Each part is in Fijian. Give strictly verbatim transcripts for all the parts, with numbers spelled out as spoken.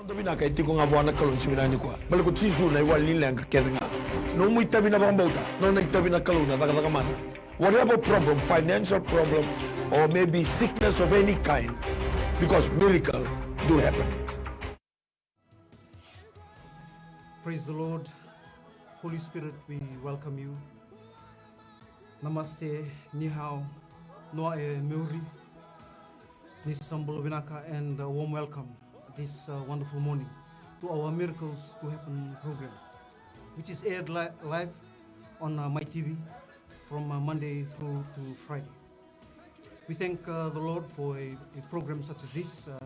Noda vinaka e tiko ga vua na Kalou ni siga vinaka nikua. Baleta ko Jisu na iwali ni leqa kece ga. Nomu itavi na vakabauta, nona itavi na Kalou na cakacaka mana. Whatever problem, financial problem, or maybe sickness of any kind, because miracle do happen. Praise the Lord. Holy Spirit, we welcome you. Namaste, ni hao, noa e muri. Ni sa bula vinaka and a warm welcome this uh, wonderful morning to our Miracles to Happen program, which is aired li- live on uh, my T V from uh, Monday through to Friday. We thank uh, the Lord for a, a program such as this, uh,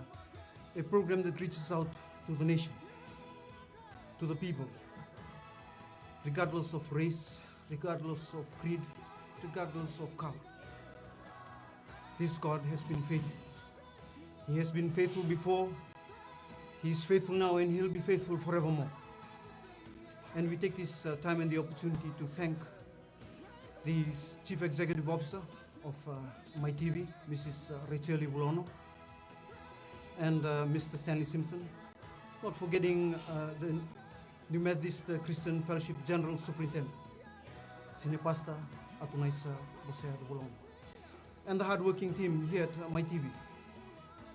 a program that reaches out to the nation, to the people, regardless of race, regardless of creed, regardless of color. This God has been faithful. He has been faithful before, He is faithful now, and He'll be faithful forevermore. And we take this uh, time and the opportunity to thank the Chief Executive Officer of uh, my T V, Missus uh, Rachel Vulono, and uh, Mister Stanley Simpson, not forgetting uh, the New Methodist uh, Christian Fellowship General Superintendent, Senior Pastor Atunaisa Bosea Vulono, and the hardworking team here at uh, my T V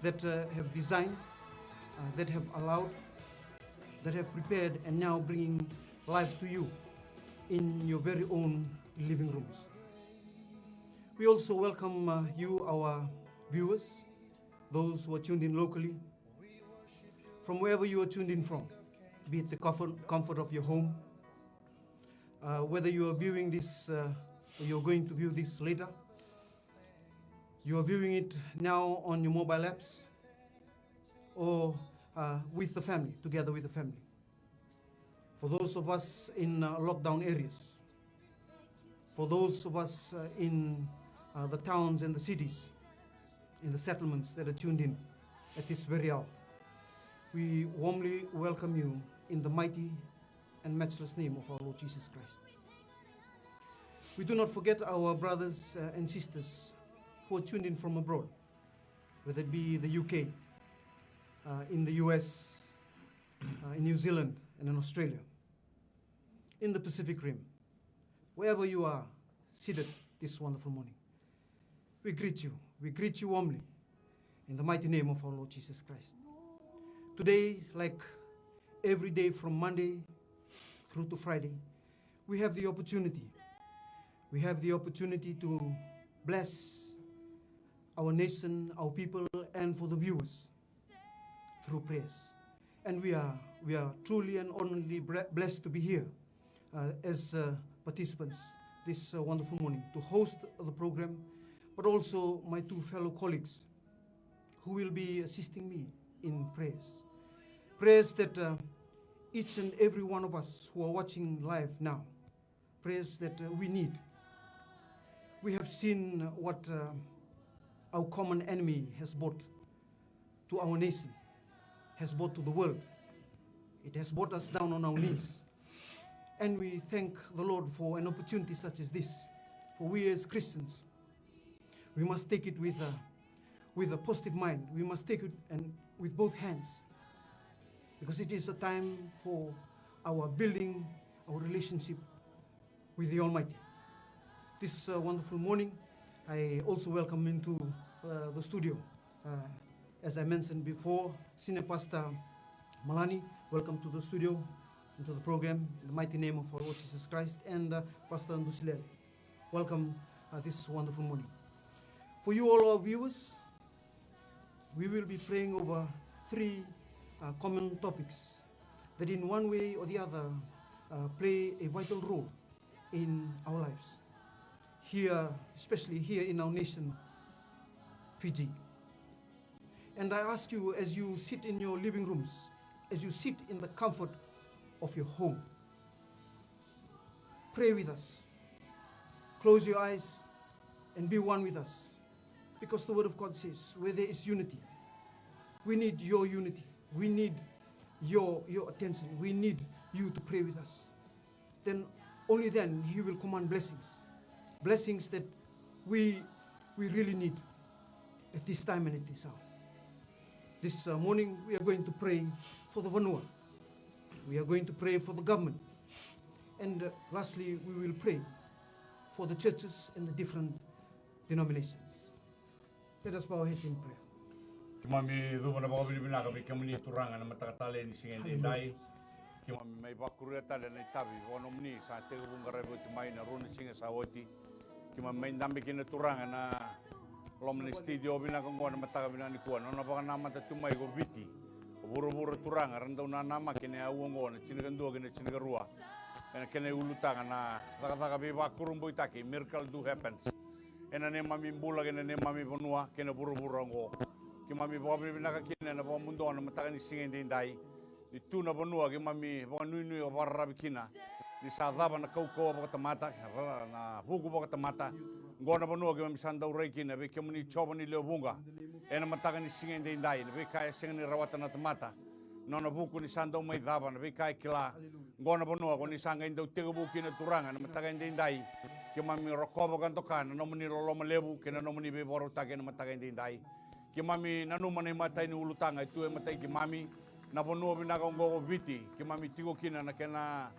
that uh, have designed, uh, that have allowed, that have prepared, and now bringing life to you in your very own living rooms. We also welcome uh, you, our viewers, those who are tuned in locally, from wherever you are tuned in from, be it the comfort, comfort of your home, uh, whether you are viewing this uh, or you're going to view this later, you are viewing it now on your mobile apps or uh, with the family, together with the family. For those of us in uh, lockdown areas, for those of us uh, in uh, the towns and the cities, in the settlements that are tuned in at this very hour, we warmly welcome you in the mighty and matchless name of our Lord Jesus Christ. We do not forget our brothers uh, and sisters who are tuned in from abroad, whether it be the U K, uh, in the U S, uh, in New Zealand, and in Australia, in the Pacific Rim, wherever you are seated this wonderful morning. We greet you. We greet you warmly in the mighty name of our Lord Jesus Christ. Today, like every day from Monday through to Friday, we have the opportunity. We have the opportunity to bless our nation, our people, and for the viewers through prayers. And we are, we are truly and only bre- blessed to be here uh, as uh, participants this uh, wonderful morning to host the program, but also my two fellow colleagues who will be assisting me in prayers. Prayers that uh, each and every one of us who are watching live now, prayers that uh, we need. We have seen what uh, our common enemy has brought to our nation, has brought to the world. It has brought us down on our knees. And we thank the Lord for an opportunity such as this. For we as Christians, we must take it with a, with a positive mind. We must take it and with both hands, because it is a time for our building our relationship with the Almighty. This uh, wonderful morning, I also welcome into uh, the studio, uh, as I mentioned before, Senior Pastor Malani. Welcome to the studio and to the program in the mighty name of our Lord Jesus Christ, and uh, Pastor Dusilele. Welcome uh, this wonderful morning. For you, all our viewers, we will be praying over three uh, common topics that in one way or the other uh, play a vital role in our lives here, especially here in our nation, Fiji. And I ask you, as you sit in your living rooms, as you sit in the comfort of your home, pray with us. Close your eyes and be one with us. Because the Word of God says, where there is unity, we need your unity. We need your, your attention. We need you to pray with us. Then, only then, He will command blessings. Blessings that we, we really need at this time and at this hour. This uh, morning, we are going to pray for the vanua. We are going to pray for the government. And uh, lastly, we will pray for the churches and the different denominations. Let us bow our heads in prayer. Keimami cuva na vakavinavinaka vei kemuni Turaga na mataka talei ni siga edaidai. Keimami mai vakuria tale na itavi vakanomuni sa tekivu qaravi oti mai na rua na siga sa oti. Keimami mai dabe kina Turaga na loma ni studio vinaka oqo na mataka vinaka nikua, na nona vakanamata tu mai ko Viti, ko vuravura Turaga, ra dau nanamaki ena aua oqo na tinikadua kei na tinikarua. Ena kena iulutaga na cakacaka veivakurabuitaki, miracle do happens, ena neimami bula kei na neimami vanua kei na vuravura oqo. Keimami vakavinavinaka kina ena vakamuduo na mataka ni siga edaidai. Ni tu na vanua keimami vakanuinui ka vakararavi kina, ni sa cava na kaukauwa vakatamata, ra- na vuku vakatamata. Oqo na vanua keimami sa dau rai kina vei kemuni Jiova ni lewe vuqa. Ena mataka ni siga edaidai, na veika e sega ni rawata na tamata, nona vuku ni sa dau mai cava, na veika e kila. Oqo na vanua ko ni sa qai dau tekivu kina Turaga na mataka edaidai. Keimami rokova ka doka na nomuni loloma levu kei na nomuni veivakarautaki ena mataka edaidai. Keimami nanuma na imatai ni ulutaga e tu e matai keimami, na vanua vinaka oqo ko Viti. Keimami tiko kina na kena,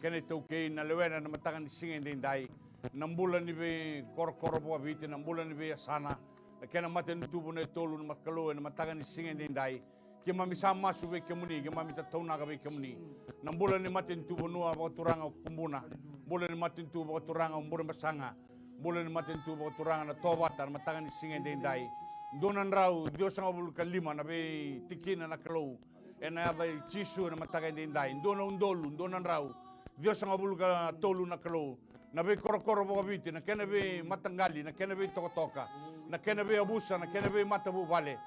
kena itaukei, na lewena ena mataka ni siga edaidai. Na bula ni veikorokoro vakaviti, na bula ni veiyasana, na kena matanitu vanua e tolu na Kalou ena mataka ni siga edaidai. Keimami sa masu vei kemuni, keimami tataunaka vei kemuni. Na bula ni matanitu vanua vakaturaga o Kubuna, bula ni matanitu vakaturaga o Burebasaga, bula ni matanitu vakaturaga na Tovata na mataka ni siga edaidai. Dua na drau ciwasagavulu ka lima na veitikina na Kalou ena yaca i Jisu ena mataka edaidai. Dua na udolu dua na drau ciwasagavulu ka tolu na Kalou, na veikorokoro vakaviti, na kena veimataqali, na kena veitokatoka, na kena veiyavusa, na kena veimatavuvale.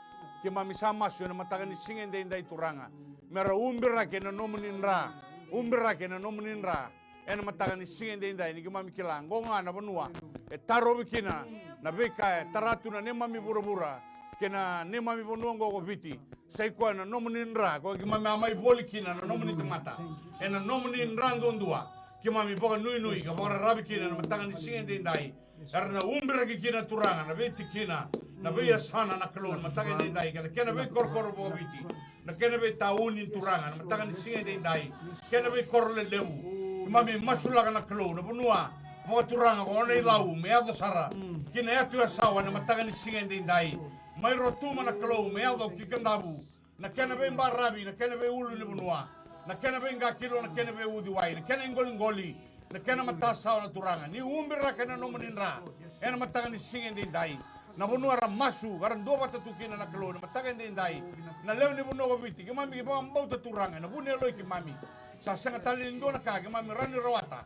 Keimami sa masu ena mataka ni siga edaidai Turaga, me ra ubiraki ena nomuni dra, ubiraki ena nomuni dra. Ena mataka ni siga edaidai, ni keimami kila oqo ga na vanua e tarovi kina na veika e tara tu na neimami vuravura kei na neimami vanua oqo ko Viti. Sa i koya na nomuni dra, koya keimami a mai voli kina na nomuni tamata. Ena nomuni dra duadua keimami vakanuinui ka vakararavi kina na mataka ni siga edaidai. Era na ubiraki kina Turaga na veitikina, na veiyasana na Kalou na mataka edaidai, kei na kena veikorokoro vakaviti, na kena veitauni Turaga na mataka ni siga edaidai, kei na veikoro lelevu. Keimami masulaka na Kalou na vanua vakaturaga ko Onailau me yaco sara ki na yatu Yasawa na mataka ni siga edaidai. Mai Rotuma na Kalou me yaco ki Kadavu, na kena veibaravi, na kena veiulunivanua, na kena veiqakilo, na kena veiuciwai, na kena iqoliqoli, na kena matasawa na Turaga. Ni ubiraka ena nomuni dra ena mataka ni siga edaidai. Na vanua era masu ka ra duavata tu kina na Kalou ena mataka edaidai, na lewe ni vanua ko Viti, keimami vakabauta Turaga ena vu ni yaloi keimami. Sa sega tale ni dua na ka keimami rawa ni rawata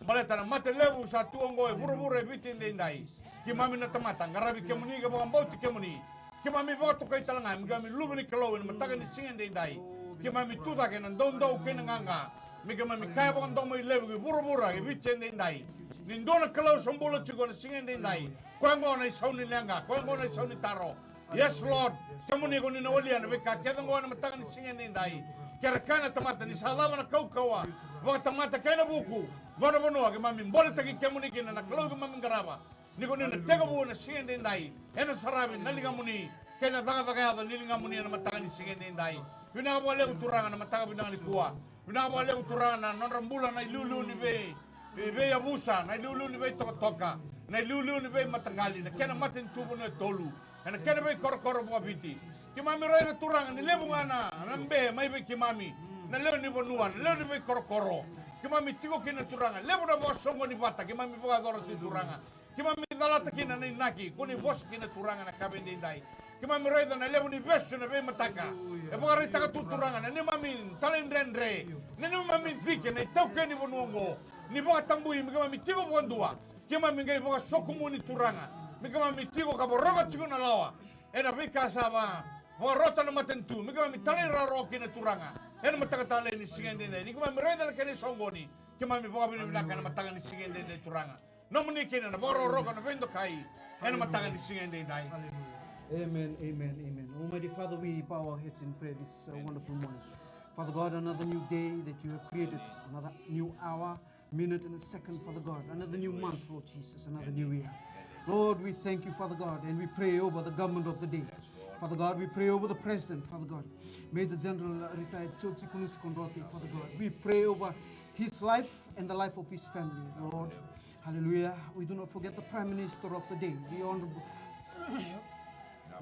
baleta na mate levu sa tu oqo e vuravura e Viti edaidai. Keimami na tamata qaravi kemuni ka vakabauti kemuni. Keimami vakatokai tale ga me keimami luve ni Kalou ena mataka ni siga edaidai. Keimami tucake na doudou kei na qaqa me keimami kaya vakadomo i levu ki vuravura e Viti edaidai. Ni dua na Kalou sa bula tiko ena siga edaidai. Koya oqo na isau ni leqa, koya oqo na isau ni taro. Yes Lord, kemuni ko ni na walia na veika kece oqo ena mataka ni siga edaidai. Kera kaya na tamata ni sa cava na kaukauwa vakatamata kei na vuku, oqo na vanua keimami boletaki kemuni kina na Kalou keimami qarava. Ni ko ni na tekivu ena siga edaidai, ena saravi na ligamuni kei na cakacaka yaco ni ligamuni ena mataka ni siga edaidai. Vinaka vakalevu Turaga na mataka vinaka nikua. Vinaka vakalevu Turaga na nodra bula na iliuliu ni vei, vei, veiyavusa, na iliuliu ni veitokatoka, na iliuliu ni veimataqali, na kena matanitu vanua e tolu, ena kena veikorokoro vakaviti. Keimami raica Turaga ni levu ga na, na be mai vei keimami, na lewe ni vanua, na lewe ni veikorokoro keimami tiko kina Turaga. Levu na vakasoqoni vata keimami vakayacora tu Turaga. Keimami calata kina na inaki ko ni vosa kina Turaga na ka edaidai. Keimami raica na levu ni vesu ena veimataka e vakaraitaka tu Turaga na neimami talaidredre, na neimami cike na itaukei ni vanua oqo. Ni vakatabui me keimami tiko vakadua, keimami qai vakasokumuni Turaga, me keimami tiko ka voroka tiko na lawa ena veika sa vakarota na matanitu, me keimami talairawarawa kina Turaga. Ena mataka talei ni siga edaidai, ni keimami raica na kena isoqoni, keimami vakavinavinaka ena mataka ni siga edaidai Turaga. Nomuni kina na vakarokoroko, na veidokai ena mataka ni siga edaidai. Amen, amen, amen. Almighty Father, we bow our heads in prayer this uh, wonderful morning. Father God, another new day that you have created, another new hour, minute, and a second, Father God, another new month, Lord Jesus, another new year. Lord, we thank you, Father God, and we pray over the government of the day. Father God, we pray over the president, Father God, Major General, uh, retired Joji Kunusi Konrote, Father God. We pray over his life and the life of his family, Lord. Hallelujah. We do not forget the Prime Minister of the day, the Honorable,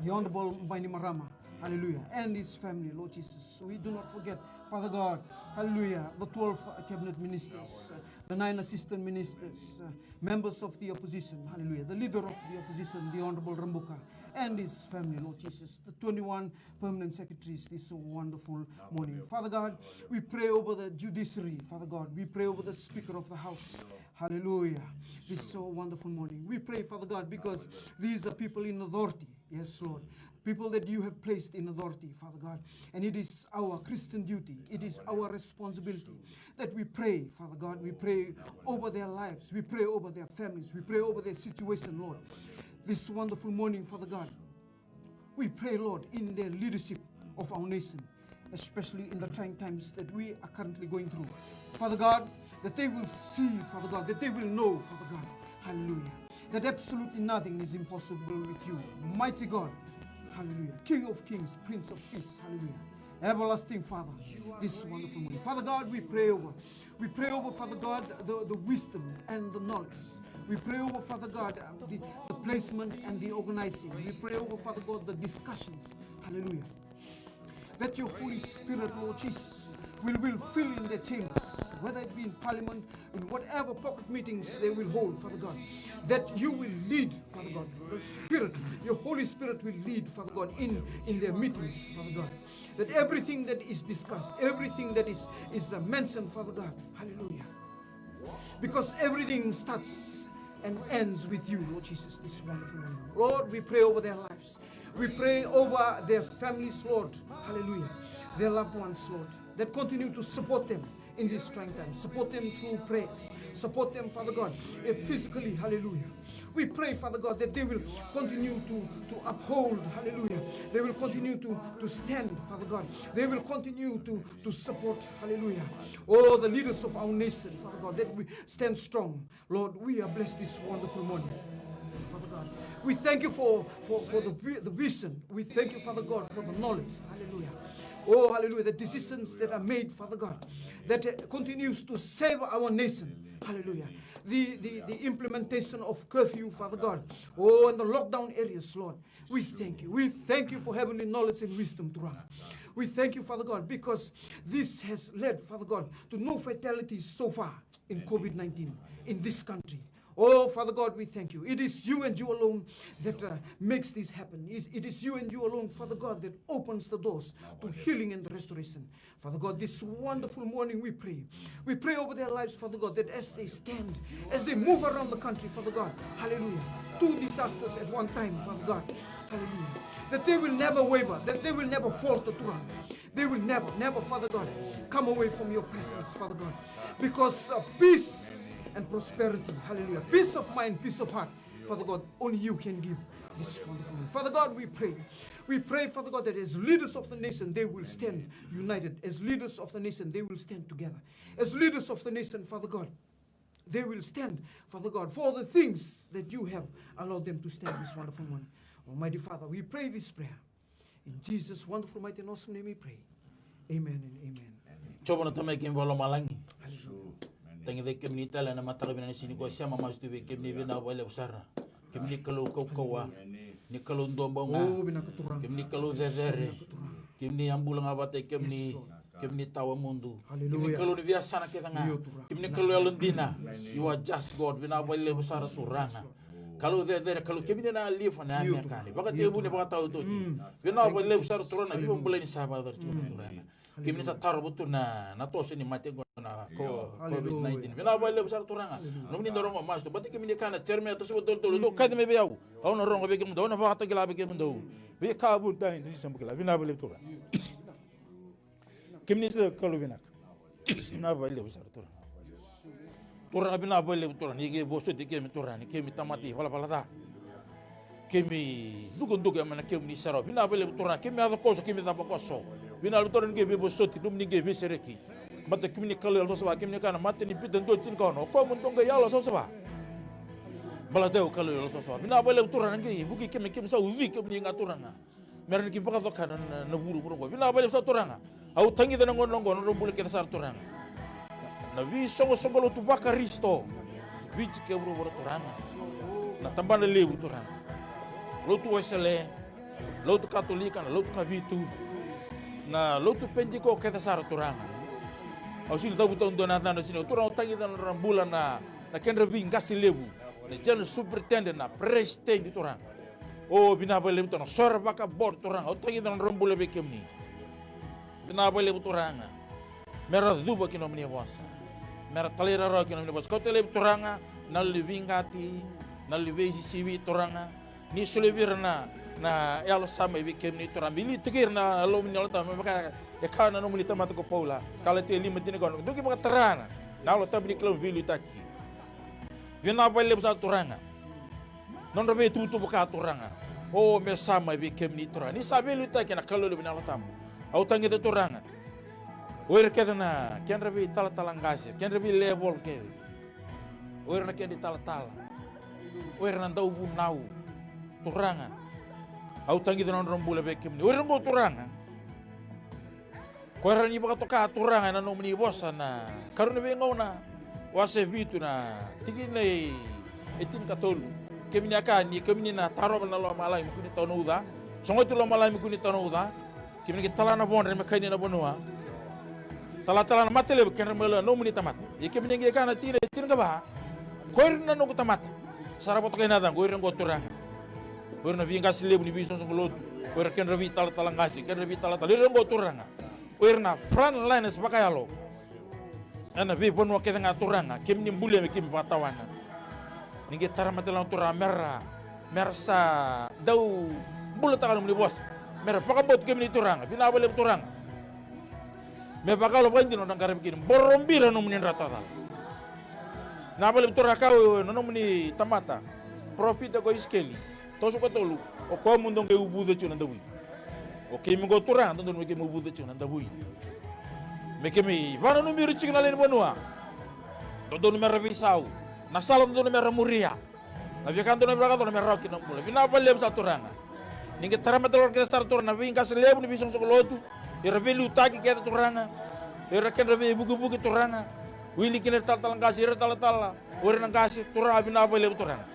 the Honorable Bainimarama. Hallelujah. And his family, Lord Jesus. We do not forget, Father God. Hallelujah. The twelve, uh, cabinet ministers, uh, the nine assistant ministers, uh, members of the opposition. Hallelujah. The leader of the opposition, the Honorable Rabuka, and his family, Lord Jesus. The twenty-one permanent secretaries this wonderful morning. Father God, we pray over the judiciary, Father God. We pray over the Speaker of the House. Hallelujah. This so wonderful morning. We pray, Father God, because these are people in authority. Yes, Lord. People that you have placed in authority, Father God. And it is our Christian duty. It is our responsibility that we pray, Father God. We pray over their lives. We pray over their families. We pray over their situation, Lord. This wonderful morning, Father God, we pray, Lord, in the leadership of our nation, especially in the trying times that we are currently going through. Father God, that they will see, Father God, that they will know, Father God, hallelujah, that absolutely nothing is impossible with you. Mighty God, hallelujah, King of kings, Prince of peace, hallelujah, everlasting Father, this wonderful morning. Father God, we pray over we pray over, Father God, the, the wisdom and the knowledge. We pray over, Father God, uh, the, the placement and the organizing. We pray over, Father God, the discussions. Hallelujah. That your Holy Spirit, Lord Jesus, will, will fill in their chambers, whether it be in parliament, in whatever pocket meetings they will hold, Father God. That you will lead, Father God. The Spirit, your Holy Spirit will lead, Father God, in, in their meetings, Father God. That everything that is discussed, everything that is, is uh, mentioned, Father God. Hallelujah. Because everything starts and ends with you, Lord Jesus, this wonderful morning. Lord, we pray over their lives. We pray over their families, Lord. Hallelujah. Their loved ones, Lord, that continue to support them in this trying time. Support them through prayers. Support them, Father God, eh, physically. Hallelujah. We pray, Father God, that they will continue to, to uphold. Hallelujah. They will continue to, to stand, Father God. They will continue to, to support. Hallelujah. Oh, the leaders of our nation, Father God, that we stand strong. Lord, we are blessed this wonderful morning. Father God, we thank you for, for, for the, vi- the vision. We thank you, Father God, for the knowledge. Hallelujah. Oh, hallelujah. The decisions that are made, Father God, that uh, continues to save our nation. Hallelujah. The, the, the implementation of curfew, Father God. Oh, and the lockdown areas, Lord. We thank you. We thank you for heavenly knowledge and wisdom, Turaga. We thank you, Father God, because this has led, Father God, to no fatalities so far in COVID nineteen in this country. Oh, Father God, we thank you. It is you and you alone that uh, makes this happen. Is- It is you and you alone, Father God, that opens the doors to healing and restoration. Father God, this wonderful morning we pray. We pray over their lives, Father God, that as they stand, as they move around the country, Father God, hallelujah, two disasters at one time, Father God, hallelujah, that they will never waver, that they will never falter, Turaga. They will never, never, Father God, come away from your presence, Father God, because uh, peace and prosperity, hallelujah, peace of mind, peace of heart, Father God, only you can give this wonderful morning. Father God, we pray. We pray, Father God, that as leaders of the nation, they will stand united. As leaders of the nation, they will stand together. As leaders of the nation, Father God, they will stand, Father God, for the things that you have allowed them to stand this wonderful morning. Almighty Father, we pray this prayer. In Jesus' wonderful, mighty, and awesome name we pray. Amen and amen. Jiova na Tamai keimami vakalomalagi. Tagicaki kemuni tale ena mataka vinaka ni siga nikua, sema masu tu vei kemuni, vinaka vakalevu sara. Kemuni Kalou kaukauwa, ni Kalou duabau ga. O, vinaka Turaga. Kemuni Kalou cecere. Vinaka Turaga. Kemuni a bula ga vata kei kemuni. Yes, Lord. Kemuni tawa mudu. Hallelujah. Kemuni Kalou ni veiyasana kece ga. Io, Turaga. Kemuni Kalou yalodina. Yes, Lord. You are just God. Vinaka vakalevu sara Turaga. Yes, Lord. Kalou cecere, Kalou, kemuni na lifa na yame ka ni vakatekivu ni vakataotioti. Vinaka vakalevu sara Turaga na veivakabulai ni sa vakayacori tiko na Turaga. Kemuni sa tarova tu na, na toso ni mate qo na ko-, COVID nineteen. Vinaka vakalevu sara Turaga. Nomuni da rogo masu tu. Baleta kemuni kaya na Jeremaia toso va tolu tolu. Dou kaci mai vei au. Au na rogo vei kemudou. Au na vakatakila vei kemudou. Veika vuni tani, ni sa bukila. Vinaka vakalevu Turaga. Kemuni sa Kalou vinaka. Vinaka vakalevu sara Turaga. Turaga, vinaka vakalevu Turaga, ni ke vosoti kemi Turaga, ni kemi tamata ivalavala ca. Kemi dukaduka mai na kemuni sara. Vinaka vakalevu Turaga, kemi yaco koso, kemi cava koso. Vinaka vakalevu Turaga, ni ke veivosoti, nomuni ke veisereki. Baleta kemuni Kalou yalosavasava, kemuni kaya na matai ni Pita dua tinikaono. O koya mo dou qai yalosavasava. Baleta au Kalou yalosavasava. Vinaka vakalevu Turaga, ni ke vukei kemi, kemi sa uci kemuni ga Turaga. Me rawa ni ki vakacoka na, na, na vuravura oqo. Vinaka vakalevu sara Turaga. Au tagica na gauna oqo na nodra bula kece sara Turaga. Na veisoqosoqo lotu vaKarisito. Viti kei vuravura Turaga. Na tabana levu Turaga. Lotu Wesele. Lotu Katolika, na lotu Kavitu. Na lotu Penitiko kece sara Turaga. Au sega ni cavuta dua na yacadra sega ni, Turaga au tagica na nodra bula na, na kedra veiqase levu. Na General Superintendent, na President Turaga. O vinaka vakalevu Turaga, so era vakaboard Turaga, au tagica na nodra bula vei kemuni. Vinaka vakalevu Turaga. Me ra cuva ki na nomuni vosa. Me ra talairawarawa ki na nomuni vosa. Kauta laivi Turaga, na yalo ni veiqati, na yalo ni veisisivi Turaga. Ni solia vei ira na, na yalo sa mai vei kemuni Turaga. Me liutaki ira na Yalomuni Yalo Tabu, me vaka e kaya na nomuni tamata ko Paula. Kalatia lima tinikaono. Dou qai vakatara na Yalo Tabu ni Kalou me veiliutaki. Vinaka vakalevu sara Turaga. Nodra veituvatuva ka Turaga. O me sa mai vei kemuni Turaga. Ni sa veiliutaki na Kalou levu na Yalo Tabu. Au tagica Turaga. O ira kece na kedra veitalatala qase, kedra veilevel kece. O ira na kedra italatala. O ira na dauvunau. Turaga. Au tagica na nodra bula vei kemuni. O ira oqo Turaga. Ko era ni vakatoka Turaga ena nomuni vosa na Karua ni Veigauna wase vitu na tikina e tinikatolu. Kemuni a kaya ni kemuni na tarova na lomalagi me kua ni taunauca. Sogoti lomalagi me kua ni taunauca. Kemuni qai tala na vodre me kania na vanua. Talatala na mate levu kedra mai lewa na nomuni tamata. Ia kemuni qai kaya na tikina e tinikava. Ko ira na noqu tamata. Sa ra vakatokai na yacaqu, o ira oqo Turaga. O ira na veiqase levu ni veisoqosoqo lotu. O ira kedra veitalatala qase, kedra veitalatala. O ira oqo Turaga. O ira na frontliners vakayalo. Ena veivanua kece ga Turaga, kemuni bulia me kemi vakatawana. Ni qai tara mate lewa Turaga, mera, mera sa dau bulataka nomuni vosa. Mera vakabauti kemuni Turaga, vinaka vakalevu Turaga. Me vakayalo vakadina nodra qaravi kemuni, boro bira nomuni dra tacala. Vinaka vakalevu Turaga, kaya na nomuni tamata. Parofita ko Isikeli. Toso ka tolu, o koya mo dou qai uvuca tiko na davui. O keimami qo Turaga, dodonu me keimami uvuca tiko na davui. Me keimami vakananumi ira tiko na lewe ni vanua. Dodonu me ra veisau. Na sala dodonu me ra muria. Na veika dodonu me ra vakayacora me rawa kina na bula. Vinaka vakalevu sara Turaga. Ni qai tara mate lewa kece sara Turaga na veiqase levu ni veisoqosoqo lotu. Ira veiliutaki kece Turaga. Ira kedra veivukevuke Turaga. Wili kina ira talatala qase, ira talatala. O ira na qase, Turaga vinaka vakalevu Turaga.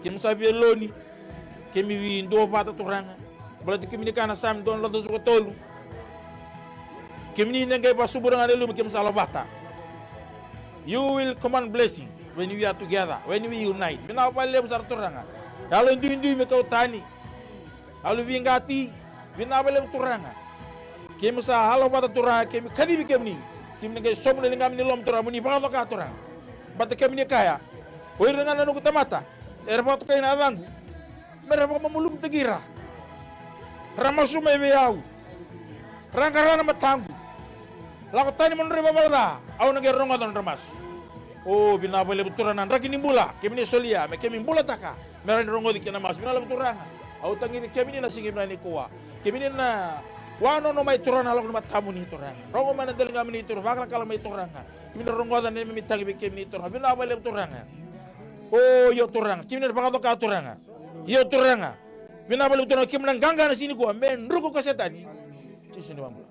Keimami sa via loni, keimami duavata Turaga. Baleta kemuni kaya na Same dua na drau tolusagavulu ka tolu. Kemuni na qai vakasubura ga na yaluma keimami sa yalovata. You will command blessing when we are together, when we unite. Vinaka vakalevu sara Turaga. Yalo duidui me kau tani. Yalo veiqati, vinaka vakalevu Turaga. Keimami sa yalovata Turaga, keimami kacivi kemuni. Keimami na qai sobu na ligamuni loma Turaga, mo ni vakacoka Turaga. Baleta kemuni kaya, o ira ga na noqu tamata era vakatokai na yacaqu, me ra vakamalumalumutaki ira. Ra masu mai vei au. Ra qara na mataqu. Lako tani mai nodra ivalavala ca, au na qai rogoca nodra masu. O vinaka vakalevu Turaga na draki ni bula, kemuni solia, me keimami bulataka. Me rawa ni rogoci kina na masu, vinaka vakalevu Turaga. Au tagici kemuni na siga vinaka nikua. Kemuni na wanono mai Turaga na lako ni matamuni Turaga. Rogo mai na daligamuni Turaga, vakalakala mai Turaga. Kemuni na rogoca na neimami tagi vei kemuni Turaga. Vinaka vakalevu Turaga. O, io Turaga. Kemuni na vakacoka Turaga. Io Turaga. Vinaka vakalevu Turaga. Kemuni na qaqa na siga nikua. Me druka ko Setani. Jisu ni vabula.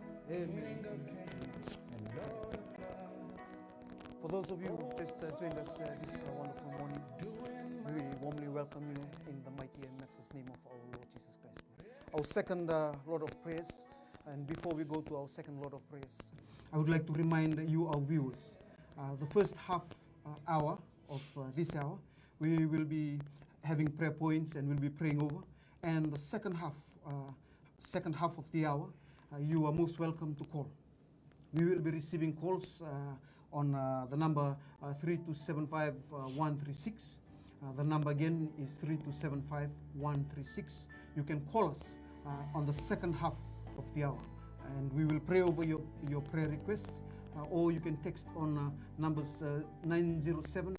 For those of you who just uh, joined us uh, this uh, wonderful morning, we warmly welcome you in the mighty and matchless name of our Lord Jesus Christ. Our second uh, Lord of prayers, and before we go to our second Lord of prayers, I would like to remind you, our viewers, uh, the first half uh, hour of uh, this hour, we will be having prayer points and we'll be praying over. And the second half, uh, second half of the hour, uh, you are most welcome to call. We will be receiving calls uh, on uh, the number uh, three two seven five one three six. Uh, the number again is three two seven five one three six. You can call us uh, on the second half of the hour, and we will pray over your, your prayer requests, uh, or you can text on uh, numbers uh, nine zero seven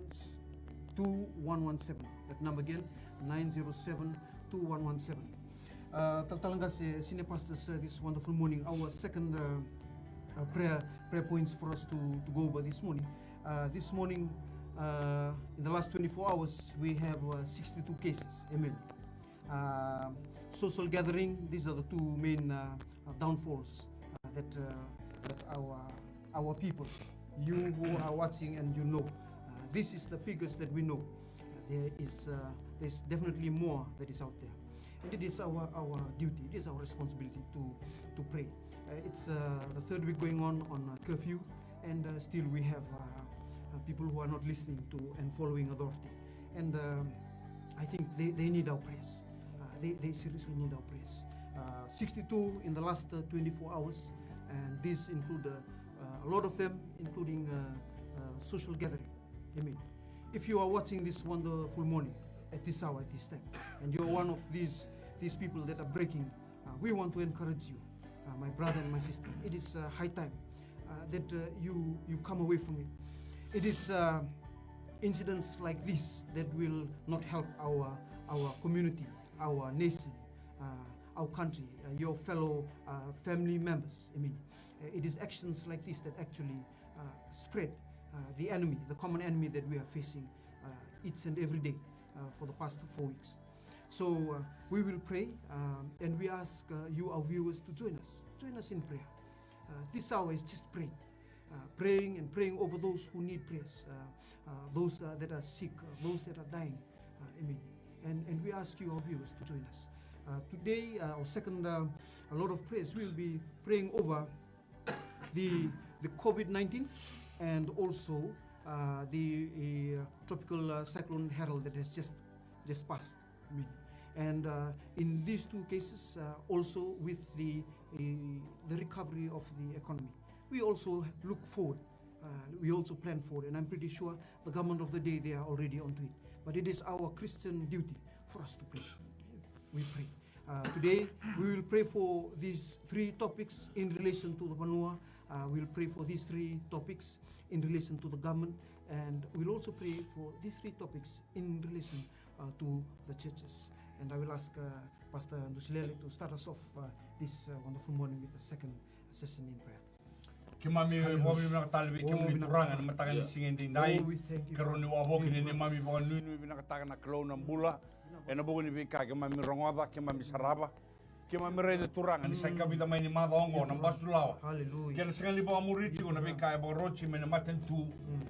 two one one seven. That number again, nine zero seven two one one seven. Uh, Talatala Qase, senior pastors, uh, this wonderful morning, our second uh, uh, prayer prayer points for us to, to go over this morning. Uh, this morning, uh, in the last twenty-four hours, we have uh, sixty-two cases. Amen. uh, social gathering. These are the two main uh, uh, downfalls uh, that uh, that our our people, you who are watching and you know, uh, this is the figures that we know. Uh, there is uh, there's definitely more that is out there, and it is our our duty, it is our responsibility to to pray. Uh, it's uh, the third week going on on uh, curfew, and uh, still we have uh, uh, people who are not listening to and following authority. And um, I think they, they need our prayers. Uh, they, they seriously need our prayers. Uh, sixty-two in the last uh, twenty-four hours, and these include uh, uh, a lot of them, including uh, uh, social gathering. I mean, if you are watching this wonderful morning at this hour, at this time, and you're one of these these people that are breaking, uh, we want to encourage you, uh, my brother and my sister. It is uh, high time uh, that uh, you you come away from it. It is uh, incidents like this that will not help our our community, our nation, uh, our country, uh, your fellow uh, family members. I mean, uh, it is actions like this that actually uh, spread uh, the enemy, the common enemy that we are facing uh, each and every day uh, for the past four weeks. So uh, we will pray um, and we ask uh, you, our viewers, to join us. Join us in prayer. Uh, this hour is just praying. Uh, praying and praying over those who need prayers, uh, uh, those uh, that are sick, uh, those that are dying. Uh, amen. And, and we ask you, our viewers, to join us. Uh, today, uh, our second, uh, a lot of prayers, we will be praying over the, the COVID nineteen and also uh, the uh, tropical uh, cyclone Harold that has just just passed. I mean, and uh, in these two cases, uh, also with the uh, the recovery of the economy, we also look forward. Uh, we also plan for, and I'm pretty sure the government of the day, they are already onto it. But it is our Christian duty for us to pray. We pray. Uh, today, we will pray for these three topics in relation to the vanua. Uh, we'll pray for these three topics in relation to the government, and we'll also pray for these three topics in relation uh, to the churches. And I will ask uh, Pastor Dusilele to start us off uh, this uh, wonderful morning with the second session in prayer. Keimami vakavinavinaka tale vei kemuni Turaga na mataka ni siga edaidai. Keirau ni wavoki ni neimami vakanuinui vinakataka na Kalou na bula ena vuku ni veika keimami rogoca, keimami sarava. Keimami raica Turaga ni sa ikavica mai ni macawa oqo na basu lawa. Kei na sega ni vakamuri tiko na veika e vakaroci mai na matanitu.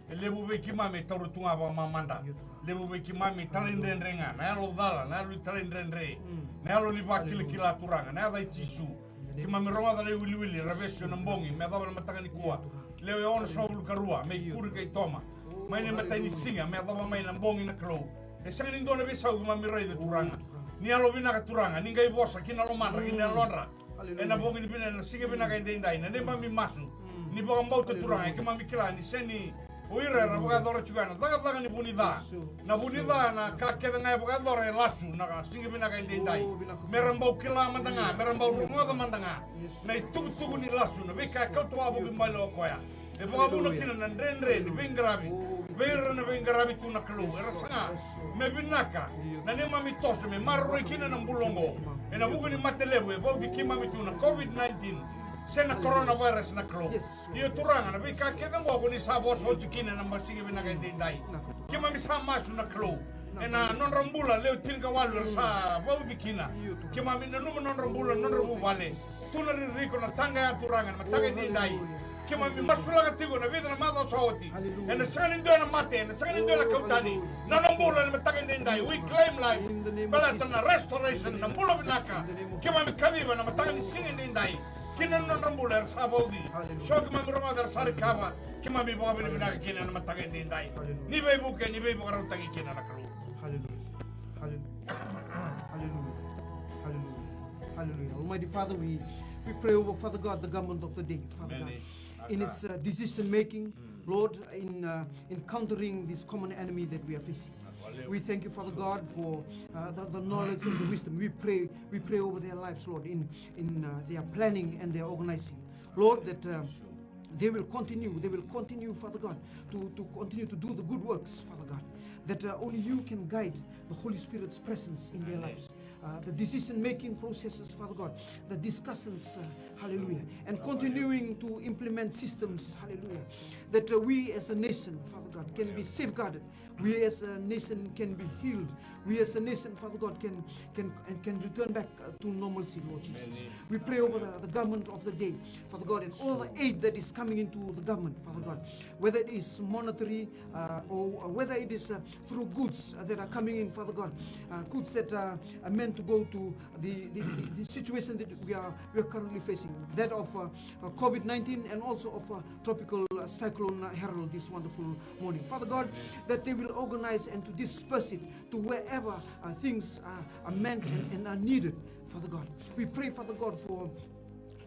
E levu vei keimami e taura tu ga vakamamada. Levu vei keimami talaidredre ga, na yalo cala, na yalo ni talaidredre. Na yalo ni vakilakila Turaga, na yaca i Jisu. Keimami rogoca na iwiliwili era vesu ena bogi me yacova na mataka nikua. Lewe onosagavulu ka rua me ikuri kei Toma. Mai na imatai ni siga me yacova mai na bogi na Kalou. E sega ni dua na veisau keimami raica Turaga. Ni yalo vinaka Turaga, ni qai vosa ki na lomadra, ki na yalodra. Ena bogi ni vinaka, ena siga vinaka edaidai, na neimami masu. Ni vakabauta Turaga, e keimami kila ni sega ni o ira era vakayacora tiko ya na cakacaka ni vu ni ca. Na vu ni ca, na ka kece ga e vakayacora e lasu na siga vinaka edaidai. Mera bau kila mada ga, mera bau rogoca mada ga na itukutuku ni lasu, na veika e kauta wavoki bale o koya. E vakavuna kina na dredre ni veiqaravi vei ira na veiqaravi tu na Kalou. Era saga me vinaka na neimami toso me maroroi kina na bula oqo ena vuku ni mate levu e vauci keimami tu na COVID nineteen se na coronavirus na Kalou. Io Turaga, na veika kece oqo ko ni sa vosa oti kina ena siga vinaka edaidai. Keimami sa masu na Kalou ena nodra bula lewe tinikawalu era sa vauci kina. Keimami nanuma nodra bula, nodra vuvale. Tu na ririko, na taqaya Turaga ena mataka edaidai. Keimami masulaka tiko na vica na macawa sa oti. Ena sega ni dua ena mate, ena sega ni dua ena kau tani. Na nona bula ena mataka edaidai. We claim life. Baleta na restoration, na bula vinaka. Keimami kaciva na mataka ni siga edaidai. Kina na nodra bula era sa vauci. So keimami rogoca era sa rikava. Keimami vakavinavinaka kina ena mataka edaidai. Ni veivuke, ni veivakarautaki kina na Kalou. Hallelujah. Hallelujah. Hallelujah. Hallelujah. Almighty Father, we, we pray over, Father God, the government of the day, Father God, in its uh, decision making, Lord, in uh, encountering this common enemy that we are facing. We thank you, Father God, for uh, the, the knowledge and the wisdom. We pray, we pray over their lives, Lord, in, in uh, their planning and their organizing. Lord, that uh, they will continue, they will continue, Father God, to, to continue to do the good works, Father God, that uh, only you can guide the Holy Spirit's presence in their lives. uh, the decision-making processes, Father God, the discussions, uh, hallelujah, and continuing to implement systems, hallelujah, that, uh, we as a nation, Father God, can be safeguarded. We as a nation can be healed. We as a nation, Father God, can can and can return back, uh, to normalcy, Lord Jesus. We pray over the, the government of the day, Father God, and all the aid that is coming into the government, Father God, whether it is monetary, uh, or, uh, whether it is, uh, through goods, uh, that are coming in, Father God, uh, goods that are, are meant to go to the, the, the, the situation that we are we are currently facing, that of, uh, uh, COVID nineteen and also of, uh, tropical, uh, cyclone, uh, Harold this wonderful morning. Father God, that they will organize and to disperse it to wherever, uh, things are, are meant and, and are needed, Father God. We pray, Father God, for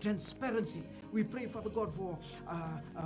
transparency. We pray, Father God, for, uh, uh,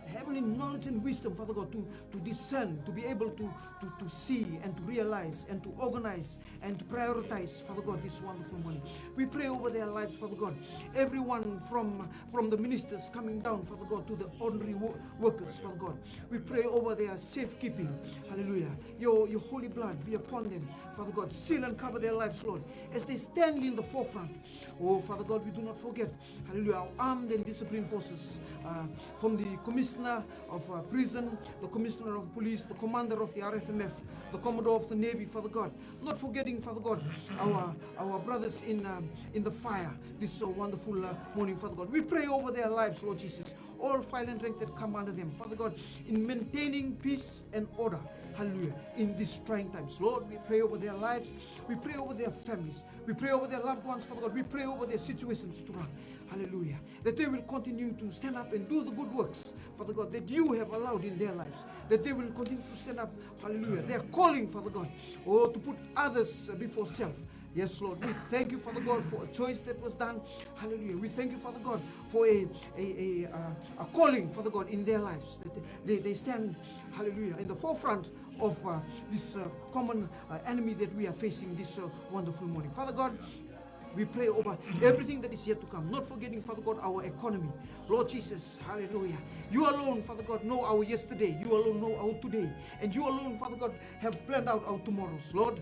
heavenly knowledge and wisdom, Father God, to, to discern, to be able to, to, to see and to realize and to organize and to prioritize, Father God, this wonderful morning. We pray over their lives, Father God. Everyone from, from the ministers coming down, Father God, to the ordinary wo-, workers, Father God. We pray over their safekeeping. Hallelujah. Your, your holy blood be upon them, Father God. Seal and cover their lives, Lord, as they stand in the forefront. Oh, Father God, we do not forget, hallelujah, our armed and disciplined forces, uh, from the commissioner of, uh, prison, the commissioner of police, the commander of the R F M F, the commodore of the navy, Father God. Not forgetting, Father God, our, our brothers in, um, in the fire. This is a wonderful, uh, morning, Father God. We pray over their lives, Lord Jesus. All file and rank that come under them, Father God, in maintaining peace and order. Hallelujah. In these trying times, Lord, we pray over their lives. We pray over their families. We pray over their loved ones, Father God. We pray over their situations, Turan. Hallelujah. That they will continue to stand up and do the good works, Father God, that you have allowed in their lives. That they will continue to stand up, hallelujah. They are calling, Father God, oh, to put others, uh, before self. Yes, Lord. We thank you, Father God, for a choice that was done. Hallelujah. We thank you, Father God, for a, a, a, uh, a calling, Father God, in their lives. That they, they stand, hallelujah, in the forefront of, uh, this, uh, common, uh, enemy that we are facing this, uh, wonderful morning. Father God, we pray over everything that is yet to come, not forgetting, Father God, our economy. Lord Jesus, hallelujah. You alone, Father God, know our yesterday. You alone know our today. And you alone, Father God, have planned out our tomorrows, Lord.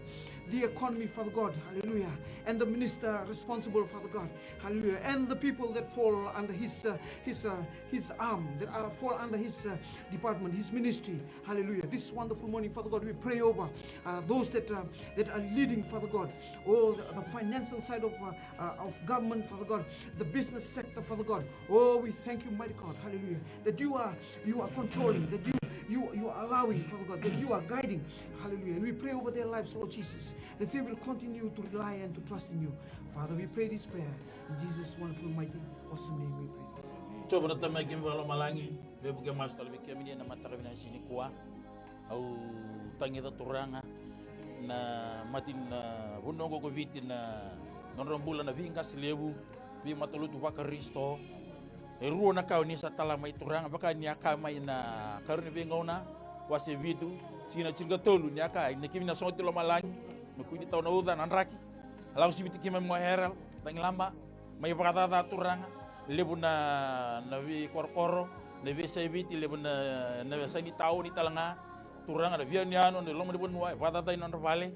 The economy, Father God, hallelujah, and the minister responsible, Father God, hallelujah, and the people that fall under his, uh, his, uh, his arm, that are, fall under his, uh, department, his ministry, hallelujah. This wonderful morning, Father God, we pray over, uh, those that, uh, that are leading, Father God, oh, the, the financial side of, uh, uh, of government, Father God, the business sector, Father God. Oh, we thank you, mighty God, hallelujah, that you are, you are controlling, that you, you, you are allowing, Father God, that you are guiding, hallelujah. And we pray over their lives, Lord Jesus, that they will continue to rely and to trust in you. Father, we pray this prayer in Jesus' wonderful, mighty, awesome name we pray. Jiova na Tamai keimami vakalomalagi, veivuke masu tale vei kemuni ena mataka vinaka ni siga nikua. Au tagica, Turaga, na mata ni vanua oqo ko Viti, na nodra bula na veiqase levu, veimatalotu vaKarisito. E rua na ka o ni sa tala mai, Turaga, vaka ni a kaya mai na Karua ni Veigauna, wase vitu, tikina tinikatolu, ni a kaya, ni kemuni na sogoti lomalagi, me kua ni tau na uca, na draki, a lako siviti keimami o Harold Tagilaba, mai vakacaca, Turaga, levu na, na veikorokoro, na veiyasai Viti, levu na, na veiyasai ni taoni tale ga, Turaga, na veiyanuyanu, na loma ni vanua, e vakacacani nodra vale.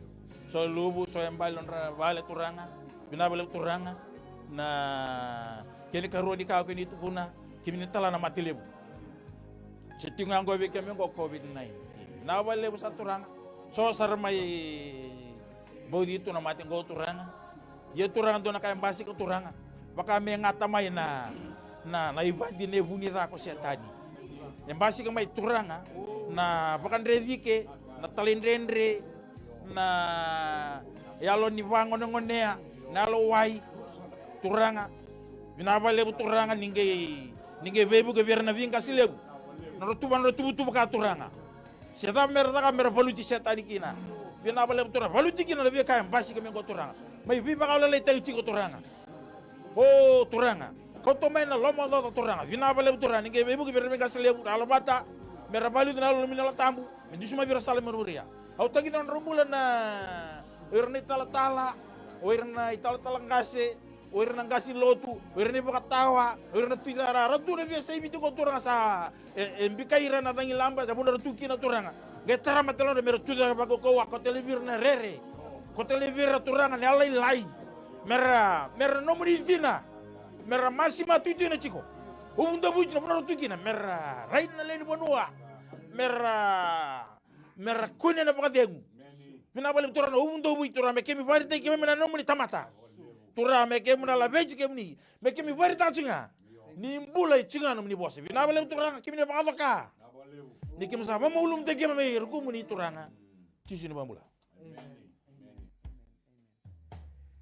So e luvu, so e bale nodra vale, Turaga. Vinaka vakalevu, Turaga, na kena ikarua ni ka o ni tukuna, kemuni na tala na mate levu. Se tiko ga oqo vei kemuni oqo COVID nineteen. Vinaka vakalevu sara, Turaga. So sara mai bauci tu na mate oqo, Turaga. Ia, Turaga, dua na ka e basika, Turaga, vaka me gata mai na, na, na ivadi, na vu ni ca ko Setani. E basika mai, Turaga, na vakadrecike, na talaidredre, na yalo ni vagonegonea, na yalo wai, Turaga. Vinaka vakalevu, Turaga, ni qai, ni qai veivuke vei ira na veiqase levu, na nodra tuva, na nodra tuvatuva ka, Turaga. Se cava mera caka mera valuti Setani kina. Vinaka vakalevu, Turaga, valuti kina na veika e basika mai oqo, Turaga, mai veivakalalai tale tiko, Turaga. O Turaga, kauta mai na lomaocaoca, Turaga. Vinaka vakalevu, Turaga, ni qai veivuke vei ira na veiqase levu, na yalo vata, mera valuti na yalo, na nomuni Yalo Tabu, me dusimaki vei ira sala me muria. Au tagica na nodra bula na, o ira na italatala, o ira na italatala qase, o ira na qase lotu, o ira na ivakatawa, o ira na tui ca, ra tu na veiyasai Viti oqo, Turaga, sa e, e bikai ira na cagilaba, sa vuna ra tu kina, Turaga. Qai tarama tale nodra mera tu cake vakaukauwa, kauta tale vei ira na rere. Ko tale vei ira Turaga na yalolailai. Mera, mera nomuni cina. Mera masima tuitui na tiko. Uvu davuiti na vanua ra tu kina. Mera rai na lewe ni vanua. Mera, mera kune na vakacegu. Vinaka vakalevu Turaga na uvu davuiti Turaga me kemi vakaraitaki kemi na nomuni tamata. Turaga me kemi na laveti kemuni. Me kemi vakaraitaka tiko ga. Ni bula e tiko ga nomuni vosa. Vinaka vakalevu Turaga kemi na vakacoka. Ni kemi sa vamaulumutaki kemi me rukumuni Turaga. Jisu ni vakabula.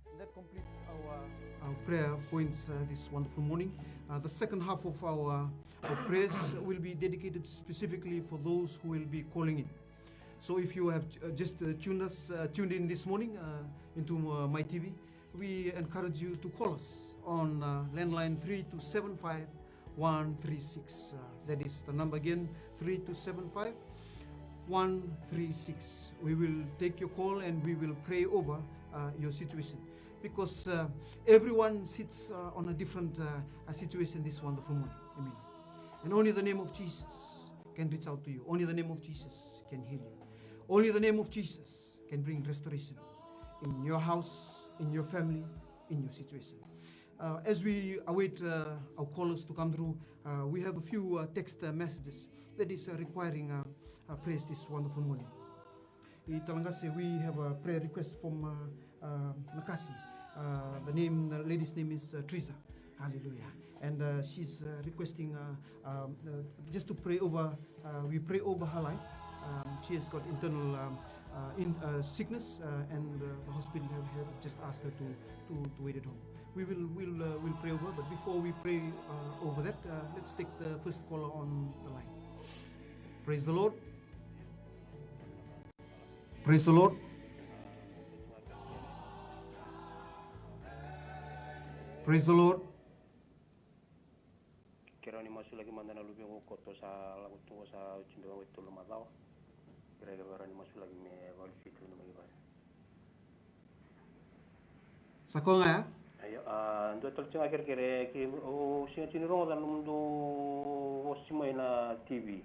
And that completes our, our prayer points uh, this wonderful morning. Uh, the second half of our, our prayers will be dedicated specifically for those who will be calling in. So if you have uh, just uh, tuned us, uh, tuned in this morning uh, into uh, my T V, we encourage you to call us on uh, landline three two seven five one three six. Uh, that is the number again, three two seven five one three six. We will take your call and we will pray over uh, your situation. Because uh, everyone sits uh, on a different uh, a situation this wonderful morning. Amen. And only the name of Jesus can reach out to you. Only the name of Jesus can heal you. Only the name of Jesus can bring restoration in your house, in your family, in your situation. Uh, as we await uh, our callers to come through, uh, we have a few uh, text uh, messages that is uh, requiring uh, uh, prayers this wonderful morning. I Talagase, we have a prayer request from uh, uh, Nakasi. Uh, the name, the lady's name is uh, Teresa. Hallelujah. And uh, she's uh, requesting uh, um, uh, just to pray over Uh, we pray over her life. Um, she has got internal um, uh, in, uh, sickness, uh, and uh, the hospital have, have just asked her to, to, to wait at home. We will will uh, will pray over, but before we pray uh, over that, uh, let's take the first caller on the line. Praise the Lord. Praise the Lord. Praise the Lord. Kerea ni masulaki mada na luvequ, koto sa lako tu qo, sa oti beka qo e tolu na macawa. Kerea, kerea ni masulaki me vakalesui tu na mai vale. Sa koya ga ya? Io, a, dua tale tiko ga kerekere, ke o sega tiko ni rogoca na nomudou vosa mai na T V.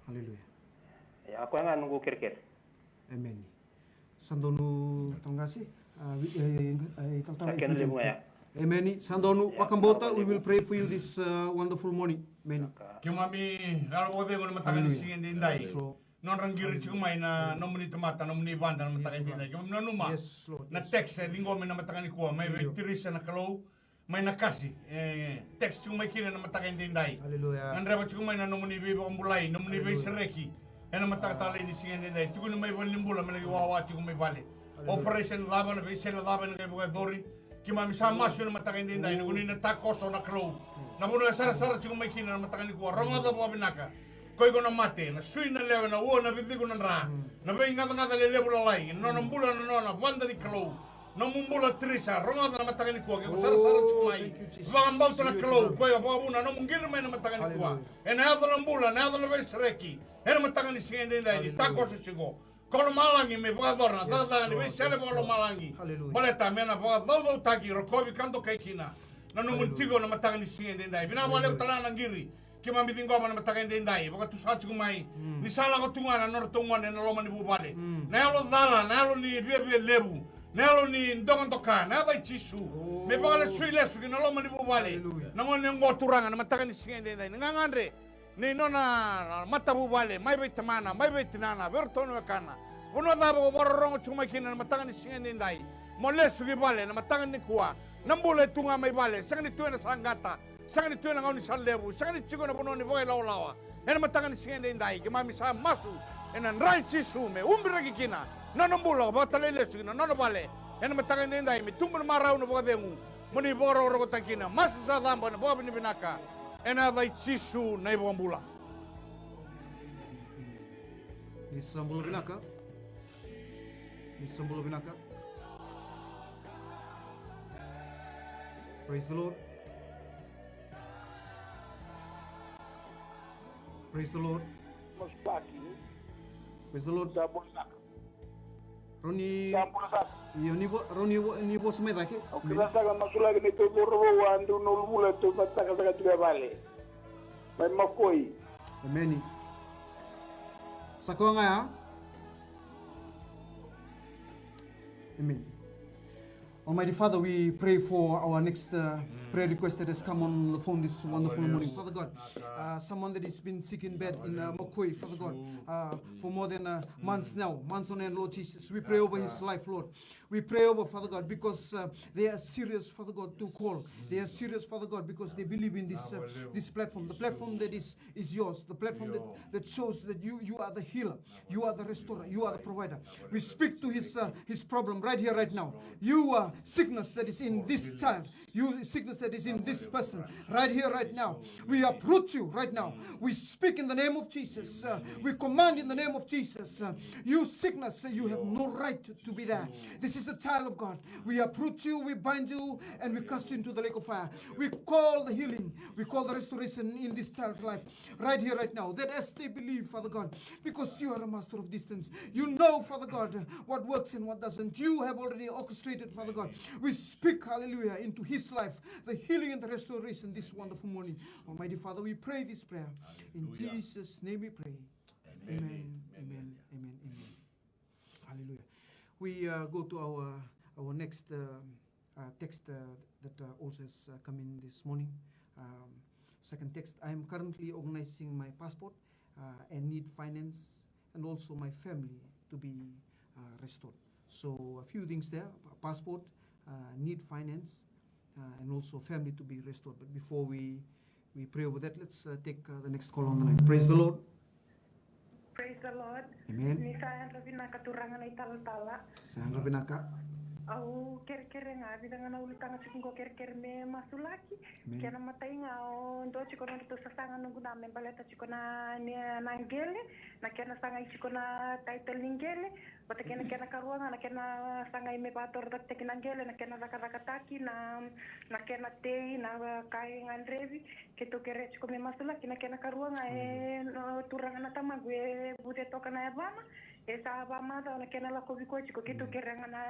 Aleluya. Ia, a koya ga noqu kerekere. Emeni. Sa donu Talagase. A, wi- e, e, e, talatala, sa kena levu ga ya. Emeni. Sa donu. Ia, vakabauta, we will pray for you this uh, wonderful morning. Emeni. Keimami yalo vakacegu ena mataka ni siga edaidai. True. Nodra qiri tiko mai na nomuni tamata, nomuni vada na mataka edaidai. Keimami nanuma na text e ciqomi na mataka nikua mai vei Teresa na Kalou. Mai Nakasi, e, text tiko mai kina ena mataka edaidai. Aleluya. Gadreva tiko mai na nomuni veivakabulai, nomuni veisereki. Ena mataka talei ni siga edaidai. Tukuni mai valenibula me laki wawa tiko mai vale. Aleluya. Operation cava, na veisele cava ena qai vakayacori. Keimami sa masu ena mataka edaidai. Na koni na takoso na Kalou. Na vanua e sarasara tiko mai kina na mataka nikua. Rogoca vakavinaka. Ko iko na mate, na sui na lewe, na ua na viciku na dra. Na veigacagaca lelevu lalai. Na nona bula na nona vada ni Kalou. Nomu bula Teresa, rogoca na mataka nikua, ke ko sarasara tiko mai. Vakabauta na Kalou, koya vakavuna nomu qiri mai na mataka nikua. Ena yaco na bula, na yaco na veisereki. Ena mataka ni siga edaidai, ni takoso tiko. Ko lomalagi me vakayacora na cakacaka ni veisele vakalomalagi. Baleta me na vakacaucautaki, rokovi ka dokai kina. Na nomu tiko na mataka ni siga edaidai. Vinaka vakalevu tale ga na qiri. Keimami ciqoma na mataka edaidai, vakatusa tiko mai. Ni sa lako tu ga na nodratou gone ena loma ni vuvale. Na yalo cala, na yalo ni viavia levu, na yalo ni dokadoka, na yaca i Jisu. Me vakalesui lesu ki na loma ni vuvale. Na gone oqo Turaga, na mataka ni siga edaidai. Ni gagadre, ni nona matavuvale, mai vei tamana, mai vei tinana, vei iratou na wekana. Vanua cava ko vakarorogo tiko mai kina na mataka ni siga edaidai. Mo lesu ki vale, na mataka nikua. Na bula e tu ga mai vale, sega ni tu ena saqata. Sega ni tu ena gaunisala levu, sega ni tiko ena vanua ni vakailawalawa. Ena mataka ni siga edaidai, keimami sa masu ena dra i Jisu me ubiraki kina na nona bula, vakatalai lesu ki na nona vale. Ena mataka edaidai, me tubu na marau, na vakacegu, mo ni vakarokorokotaki kina. Masu sa caba ena vakavinavinaka. Ena yaca i Jisu na iVakabula. Ni sa bula vinaka. Ni sa bula vinaka. Praise the Lord. Praise the Lord. Masulaki. Praise the Lord. Sa bula saka. Roni. Sa bula saka. Io, ni vo, roni vo, ni vosa mai cake. Au kila saka masulaki ni tou cauravou a dau na uluvula tou mataka saka tiko e vale. Mai makoi. Emeni. Sa koya ga ya. Amen. Almighty Father, we pray for our next uh, prayer request that has come on the phone this wonderful morning. Father God, uh, someone that has been sick in bed in uh, Makoi, Father God, uh, for more than uh, months now, months on end, Lord Jesus. We pray over his life, Lord. We pray over, Father God, because uh, they are serious, Father God, to call. They are serious, Father God, because they believe in this uh, this platform, the platform that is is yours, the platform that, that shows that you you are the healer, you are the restorer, you are the provider. We speak to his uh, his problem right here, right now. You are sickness that is in this child. You sickness that is in this person, right here, right now. We uproot you right now. We speak in the name of Jesus. Uh, we command in the name of Jesus. Uh, you sickness, uh, you have no right to be there. This is a child of God. We uproot you, we bind you, and we cast you into the lake of fire. We call the healing. We call the restoration in this child's life, right here, right now. That as they believe, Father God, because you are a master of distance. You know, Father God, what works and what doesn't. You have already orchestrated, Father God. We speak, hallelujah, into his life, the healing and the restoration this wonderful morning. Almighty Father, we pray this prayer. In Jesus' name we pray. Amen, amen, amen, amen. Hallelujah. We uh, go to our our next um, uh, text uh, that uh, also has uh, come in this morning. Um, second text: I am currently organizing my passport uh, and need finance and also my family to be uh, restored. So a few things there: p- passport, uh, need finance, uh, and also family to be restored. But before we we pray over that, let's uh, take uh, the next call on the line. Praise the Lord. Praise the Lord. Amen. Ni sa yadra vinaka turaga na italatala. Sa yadra vinaka. Au kerekere ga, vica ga na ulutaga tiko qo, kerekere me masulaki. Amen. Kena matai ga, o dua tiko nodratou sasaga noqu na me baleta tiko na, ni, na qele, na kena sagai tiko na title ni qele, vata kei na kena karua ga na kena sagai me vatorocaketaki na qele, na kena cakacakataki, na, na kena tei, na ka e gadrevi. Keitou kerea tiko me masulaki na kena karua ga e, no, turaga na tamaqu e vuce toka na yavana, e sa vamacawa na kena lakovi koya tiko. Keitou kerea ga na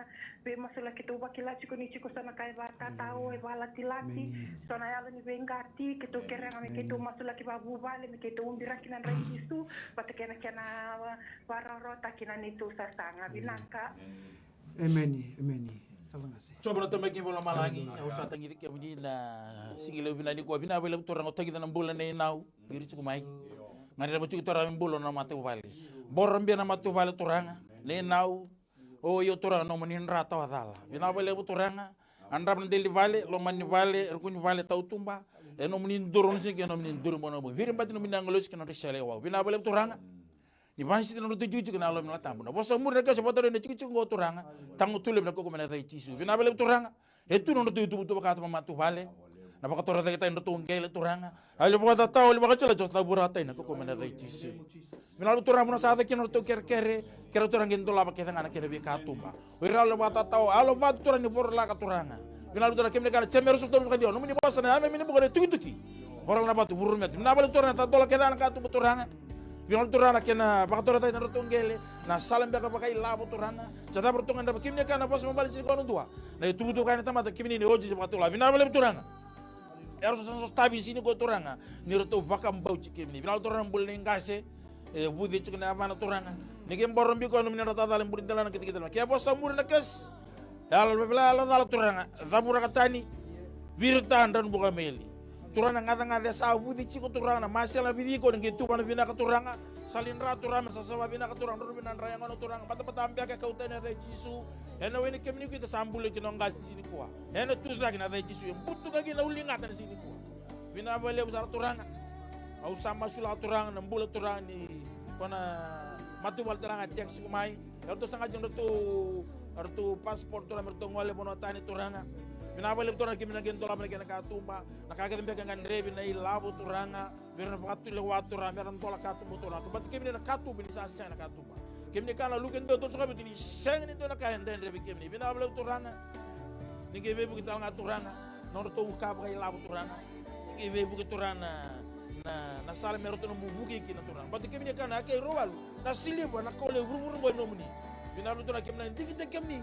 veimasulaki, keitou vakila tiko ni tiko so na ka e vatatao, e valatilati, so na yalo ni veiqati. Keitou kerea ga me keitou masulaki vavuvale, me keitou ubiraki na dra i Jisu, vata kei na kena va- varawarawataki na neitou sasaga. Vinaka. Emeni, emeni. Tala qase. Jiova na Tamai keimami vakalomalagi, au sa tagici kemuni na siga levu vinaka nikua. Vinaka vakalevu turaga, au tagica na bula nei Nau, iri tiko mai. Gadreva tiko turaga me bula na matavuvale. Boro bia na matavuvale turaga, nei Nau. O io turaga, nomuni dra tawa cala. Vinaka vakalevu turaga. A drava na deli vale, loma ni vale, ruku ni vale, tautuba. E nomuni duru na siga, e nomuni duru bona bo. Viri bati nomuni agilosi kei na nodra isele wau. Vinaka vakalevu turaga. Ni vakasiti na nodratou tikotiko na Yalo Tabu. Na vosa muri na kesi vata na tikotiko qo turaga. Tago tu levu na kaukaua mai na yaca i Jisu. Vinaka vakalevu turaga. E tu na nodratou ituvatuva ka tu na matavuvale. Na vakatorocaketaki na nodratou qele turaga. A le vakatatao, a le vakacala, sa cavuratai na kaukaua mai na yaca i Jisu. Vinaka vakalevu turaga, mo na sa yaca kina na nodratou kerekere. Kerea turaga qai dolava kece ga na kena veikatuba. O ira yalo vakatatao, yalo vatu turaga ni vorolaka turaga. Vinaka vakalevu turaga, kemuni kaya na Jemia ruasagavulu ka ciwa, nomuni vosa na yameyame ni buka na itukituki. Vorolaka na vatu, vurumeta. Vinaka vakalevu turaga na tadola kece na katuba turaga. Vinaka vakalevu turaga na kena vakatorocaketaki na nodratou qele, na sala beka vakailavo turaga. Sa cava ratou gadreva, kemuni kaya na vosa me baleti koya na dua. Na ituvatuva kaya na tamata, kemuni na oti vakatula. Vinaka vakalevu turaga. Era sa sotavi sini ko turaga. Ni ratou vakabauti kemuni. Vinaka vakalevu turaga na bula nei qase. E vuce tiko na yavana turaga. Ni ke boro biko nomuni dra tawa cala, buri dela na kitekite na. Ke vosa muri na kesi. Yalo vevela, yalo cala turaga. Cavuraka tani. Virita dranu buka meli. Turaga na gacagaca e sa vuce tiko turaga na masela vici iko ni qai tuva na vinaka turaga. Sali dra turaga me sasava vinaka turaga. Dranu vina dra yagona turaga. Batabata beka e kau tani na yaca i Jisu. Ena wai ni kemuni kuita sa bula kina o qase sini kua. Ena tu cake na yaca i Jisu. E butuka kina uligata na sini kua. Vinaka vakalevu sara turaga. Au sa masulaka turaga na bula turaga ni ko na matavuvale turaga text tiko mai. Eratou saga tiko ratou, ratou passport turaga me ratou gole vanua tani turaga. Vinaka vakalevu turaga kemuni na kena dolava na kena katuba. Na ka kece beka ga drevi na ilavo turaga. Vei ira na vakatulewa turaga, me ra dola katuba turaga. Ka bati kemuni na katuba ni sa sega na katuba. Kemuni ka na luke dua toso ka viti ni sega ni dua na ka e dredre vei kemuni. Vinaka vakalevu turaga. Ni qai veivuke tale ga turaga. Na nodratou ka vakailavo turaga. Ni qai veivuke turaga na, na, na sala me ratou na vuki kina turaga. Bati kemuni ka na ake i rau walu. Na siliva, na kaula e vuravura qo e nomuni. Vinaka vakalevu turaga kemuni na digitaki kemuni.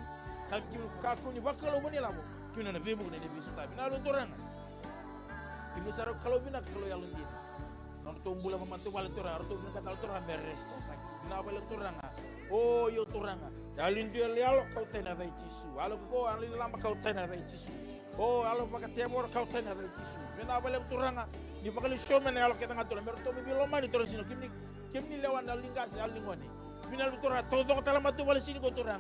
Ka kemuni kakua ni vakalou moni lavo. Kemuni na veivuke na ni veisotavi. Vinaka vakalevu turaga. Kemuni sa rau Kalou vinaka, Kalou yalodina. Na nodratou bula vakamatavuvale turaga, ratou vinakata tale turaga me restore taki. Vinaka vakalevu turaga. O io turaga. Yalo ni dua yalo, kauta ena yaca i Jisu. Yalo kokoa, yalo ni laba, kauta ena yaca i Jisu. O yalo vakatevoro, kauta ena yaca i Jisu. Vinaka vakalevu Turaga, ni vakalesuya mai na yalo kece ga Turaga, me ratou me veilomani Turaga, sina kemuni, kemuni lewa na yalo ni qase, yalo ni gone. Vinaka vakalevu Turaga, taucoko tale matavuvale sina ko Turaga.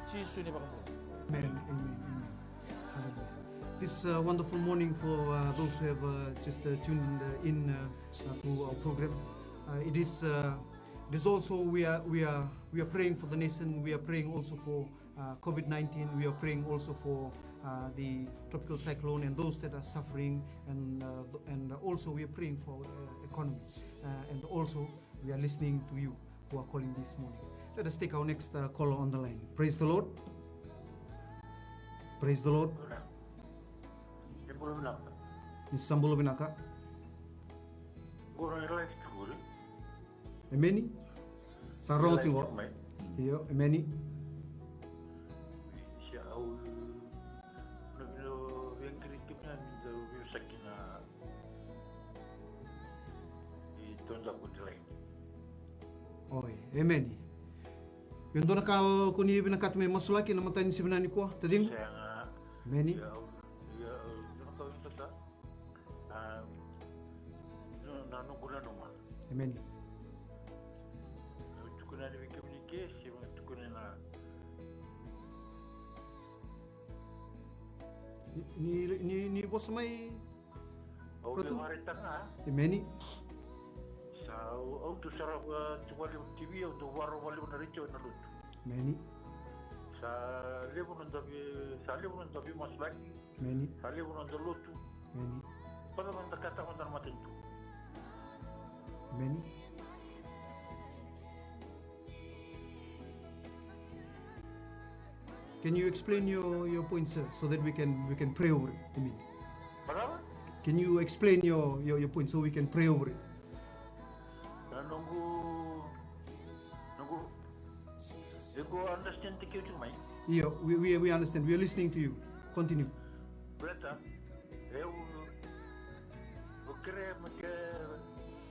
Jisu ni vakabula. Amen, amen, amen. Hallelujah. This uh, wonderful morning for uh, those who have uh, just uh, tuned in, uh, in uh, uh, to our program. Uh, it is uh, it is also we are we are we are praying for the nation. We are praying also for uh, COVID nineteen. We are praying also for uh, the tropical cyclone and those that are suffering, and uh, th- and also we are praying for uh, economies, uh, and also we are listening to you who are calling this morning. Let us take our next uh, caller on the line. Praise the Lord. Praise the Lord. Ni sa bula vinaka. Emeni. Sa rogo tiko. Io, emeni. Oi, emeni. Io, dua na ka ko ni vinakata me masulaki ena mataka ni siga nikua, taciqu? Emeni. Na noqu nanuma. Emeni. Au tukuna yani vei kemuni ke se au tukuna na ni ni ni vosa mai. Au le varetaka. Emeni. Sa au tu sara tu vale TV, au tu varo vale na retio na lotu. Emeni. Sa levu na davi sa levu na davi masulaki. Emeni. Sa levu na da lotu. Emeni. Pada na da kata na matanitu. Emeni. Can you explain your, your point, sir, so that we can we can pray over it? I mean, can you explain your, your, your point so we can pray over it? Na noqu noqu noqu understand the keutu mai. Yeah, we, we, we understand. We are listening to you. Continue. Brother, eu eu kere me ke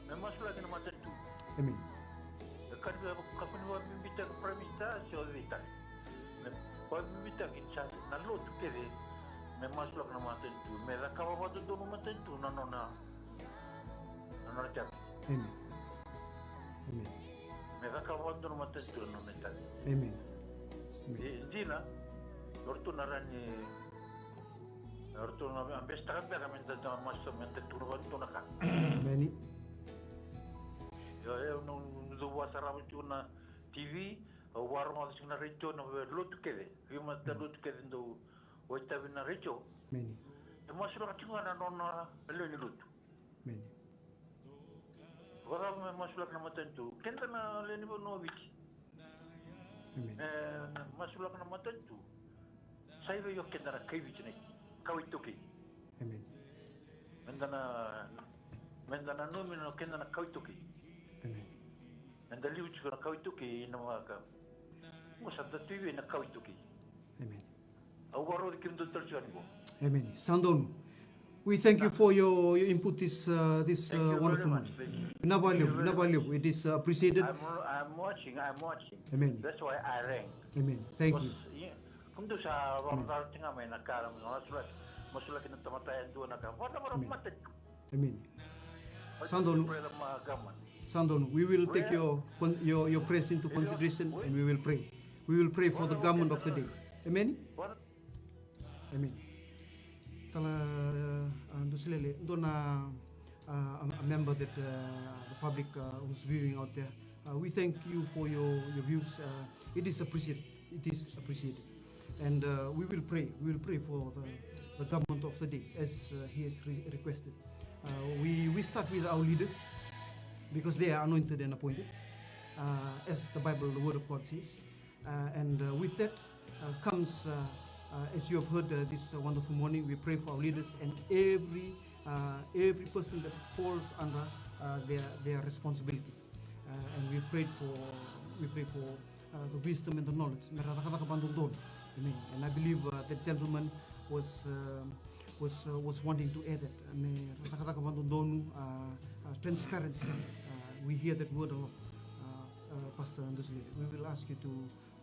me masulaki na matanitu. Amen. E ka ni ka kuni vakabibitaka Prime Minister se o vei tale. Me vakabibitaki sa na lotu kece me masulaki na matanitu, me cakava vakadodonu matanitu na nona na nona tiapi. Amen. Amen. Me cakava vakadodonu matanitu na nona tiapi. Amen. E dina o ratou na rani o ratou na abesitaka beka me da masu me da tukuna vakadodonu na ka. Amen. Io, io, au dau vasarava tiko na TV, au varogoca tiko na retio, na lotu kece, veimata lotu kece dau waitavi na retio. Emeni. E masulaka tiko ga na nona lewe ni lotu. Emeni. Vakacava me masulaka na matanitu? Keda na lewe ni vanua o Viti. Emeni. E masulaka na matanitu. Sa i vei o keda na kai Viti, na kawa iTaukei? Emeni. Meda na meda nanumi na keda na kawa iTaukei. Emeni. Meda liu tiko na kawa iTaukei ina vaka. Mo sa da tu i vei na kawa iTaukei? Emeni. Au vakarau kemudou tale tiko yani qo. Emeni. Sa donu. We thank you for your, your input this uh, this uh, wonderful morning. Vinaka vakalevu, vinaka vakalevu. It is uh, appreciated. I'm, I'm watching, I'm watching. Amen. That's why I rang. Amen. Thank you. Kemudou sa vakamacalataka mai na ka na masulaki, masulaki na tamata yadua na ka. Vada vada mata. Amen. Sa donu. Sa donu. We will take your con- your your prayers into consideration and we will pray. We will pray for the government of the day. Amen. Amen. Tala uh, Dusilele, dua na uh, a member that uh, the public uh, who's viewing out there. Uh, we thank you for your, your views. Uh, it is appreciated. It is appreciated. And uh, we will pray. We will pray for the, the government of the day as uh, he has re- requested. Uh, we, we start with our leaders because they are anointed and appointed, uh, as the Bible, the Word of God says. Uh, and uh, with that uh, comes, uh, uh, as you have heard uh, this uh, wonderful morning, we pray for our leaders and every uh, every person that falls under uh, their their responsibility. Uh, and we prayed for we pray for uh, the wisdom and the knowledge. Me ra cakacaka vakadodonu. Amen. And I believe uh, that gentleman was uh, was uh, was wanting to add that. Uh, me ra cakacaka vakadodonu, uh, uh, transparency. Uh, we hear that word a lot. Uh, uh, Pastor Dusilele, we will ask you to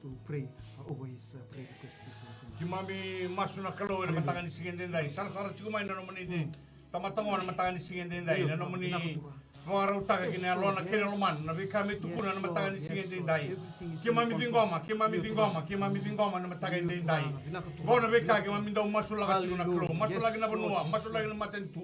to pray, uh, over his, uh, prayer request this morning. Keimami masu na Kalou ena mataka ni siga edaidai. Sarasara tiko mai na nomuni tamata qo na mataka ni siga edaidai. Na nomuni vakarautaka ki na yalona kei na lomana na veika me tukuna na mataka ni siga edaidai. Keimami ciqoma, keimami ciqoma, keimami ciqoma na mataka edaidai. Qo na veika keimami dau masulaka tiko na Kalou. Masulaki na vanua, masulaki na matanitu.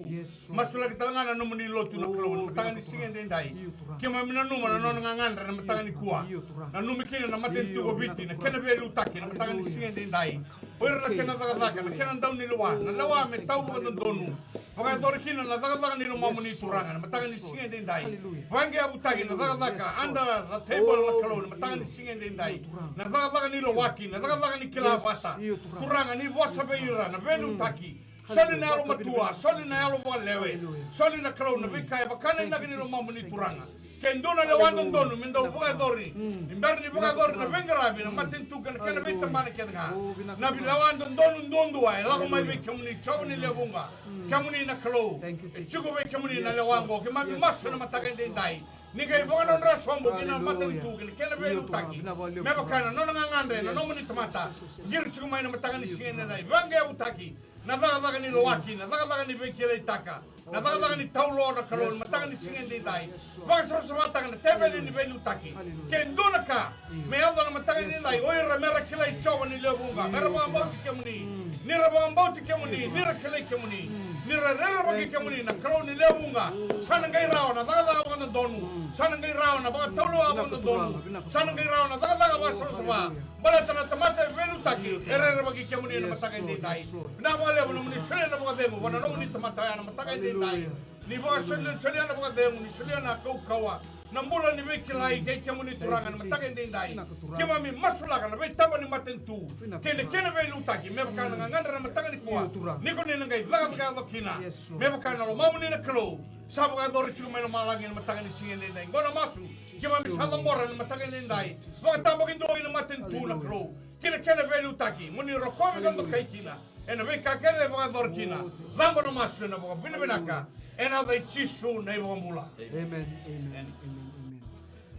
Masulaki tale ga na nomuni lotu na Kalou na mataka ni siga edaidai. Keimami nanuma na nona gagadre na mataka nikua. Nanumi kina na matanitu ko Viti na kena veiliutaki na mataka ni siga edaidai. O ira na kena cakacaka, na kena dau ni lewa, na lewa me tau vakadodonu. Vakayacori kina na cakacaka ni lomamuni Turaga na mataka ni siga edaidai. Vakaqeavutaki na cakacaka under the table na Kalou na mataka ni siga edaidai. Na cakacaka ni lawaki, na cakacaka ni kila vata. Turaga ni vosa vei ira na veiliutaki. Soli na yalo matua, soli na yalo vakalewe, soli na Kalou na veika e vaka na inaki ni lomamuni Turaga. Ke dua na lewa dodonu me dau vakayacori, ni bera ni vakayacori na veiqaravi na matanitu kei na kena veitabana kece ga. Na veilewa dodonu duadua e lako mai vei kemuni Jiova ni lewe vuqa. Kemuni na Kalou, e tiko vei kemuni na lewa oqo. Keimami masu ena mataka edaidai. Ni qai vakanodra sobu ki na matanitu kei na kena veiliutaki me vaka na nona gagadre na nomuni tamata. Qiri tiko mai na mataka ni siga edaidai. Vakaqeavutaki na cakacaka ni lawaki, na cakacaka ni veikilaitaka, na cakacaka ni taulo na Kalou na mataka ni siga edaidai. Vakasavasavataka na teveli ni veiliutaki. Ke dua na ka me yaco na mataka edaidai, o ira me ra kilai Jiova ni lewe vuqa, me ra vakabauti kemuni. Ni ra vakabauti kemuni, ni ra kilai kemuni, ni ra rerevaki kemuni na Kalou ni lewe vuqa. Sa na qai rawa na cakacaka vakadodonu, sa na qai rawa na vakatulewa vakadodonu, sa na qai rawa na cakacaka vakasavasava. Baleta na tamata e veiliutaki e rerevaki kemuni ena mataka edaidai. Vinaka vakalevu nomuni solia na vakacegu vua na nomuni tamata oya na mataka edaidai. Ni vakasoli, solia na vakacegu, ni solia na kaukauwa, na bula ni veikilai kei kemuni Turaga na mataka edaidai. Keimami masulaka na veitaba ni matanitu kei na kena veiliutaki me vaka na gagadre na mataka nikua. Ni ko ni na qai cakacaka yaco kina me vaka na lomamuni na Kalou. Sa vakayacori tiko mai lomalagi ena mataka ni siga edaidai. Qo na masu keimami sa cabora ena mataka edaidai. Vakatabakidua ina matanitu na Kalou kei na kena veiliutaki mo ni rokovi ka dokai kina ena veika kece e vakayacori kina. Cabo na masu ena vakavinavinaka ena yaca i Jisu na iVakabula. Amen, amen, amen, amen.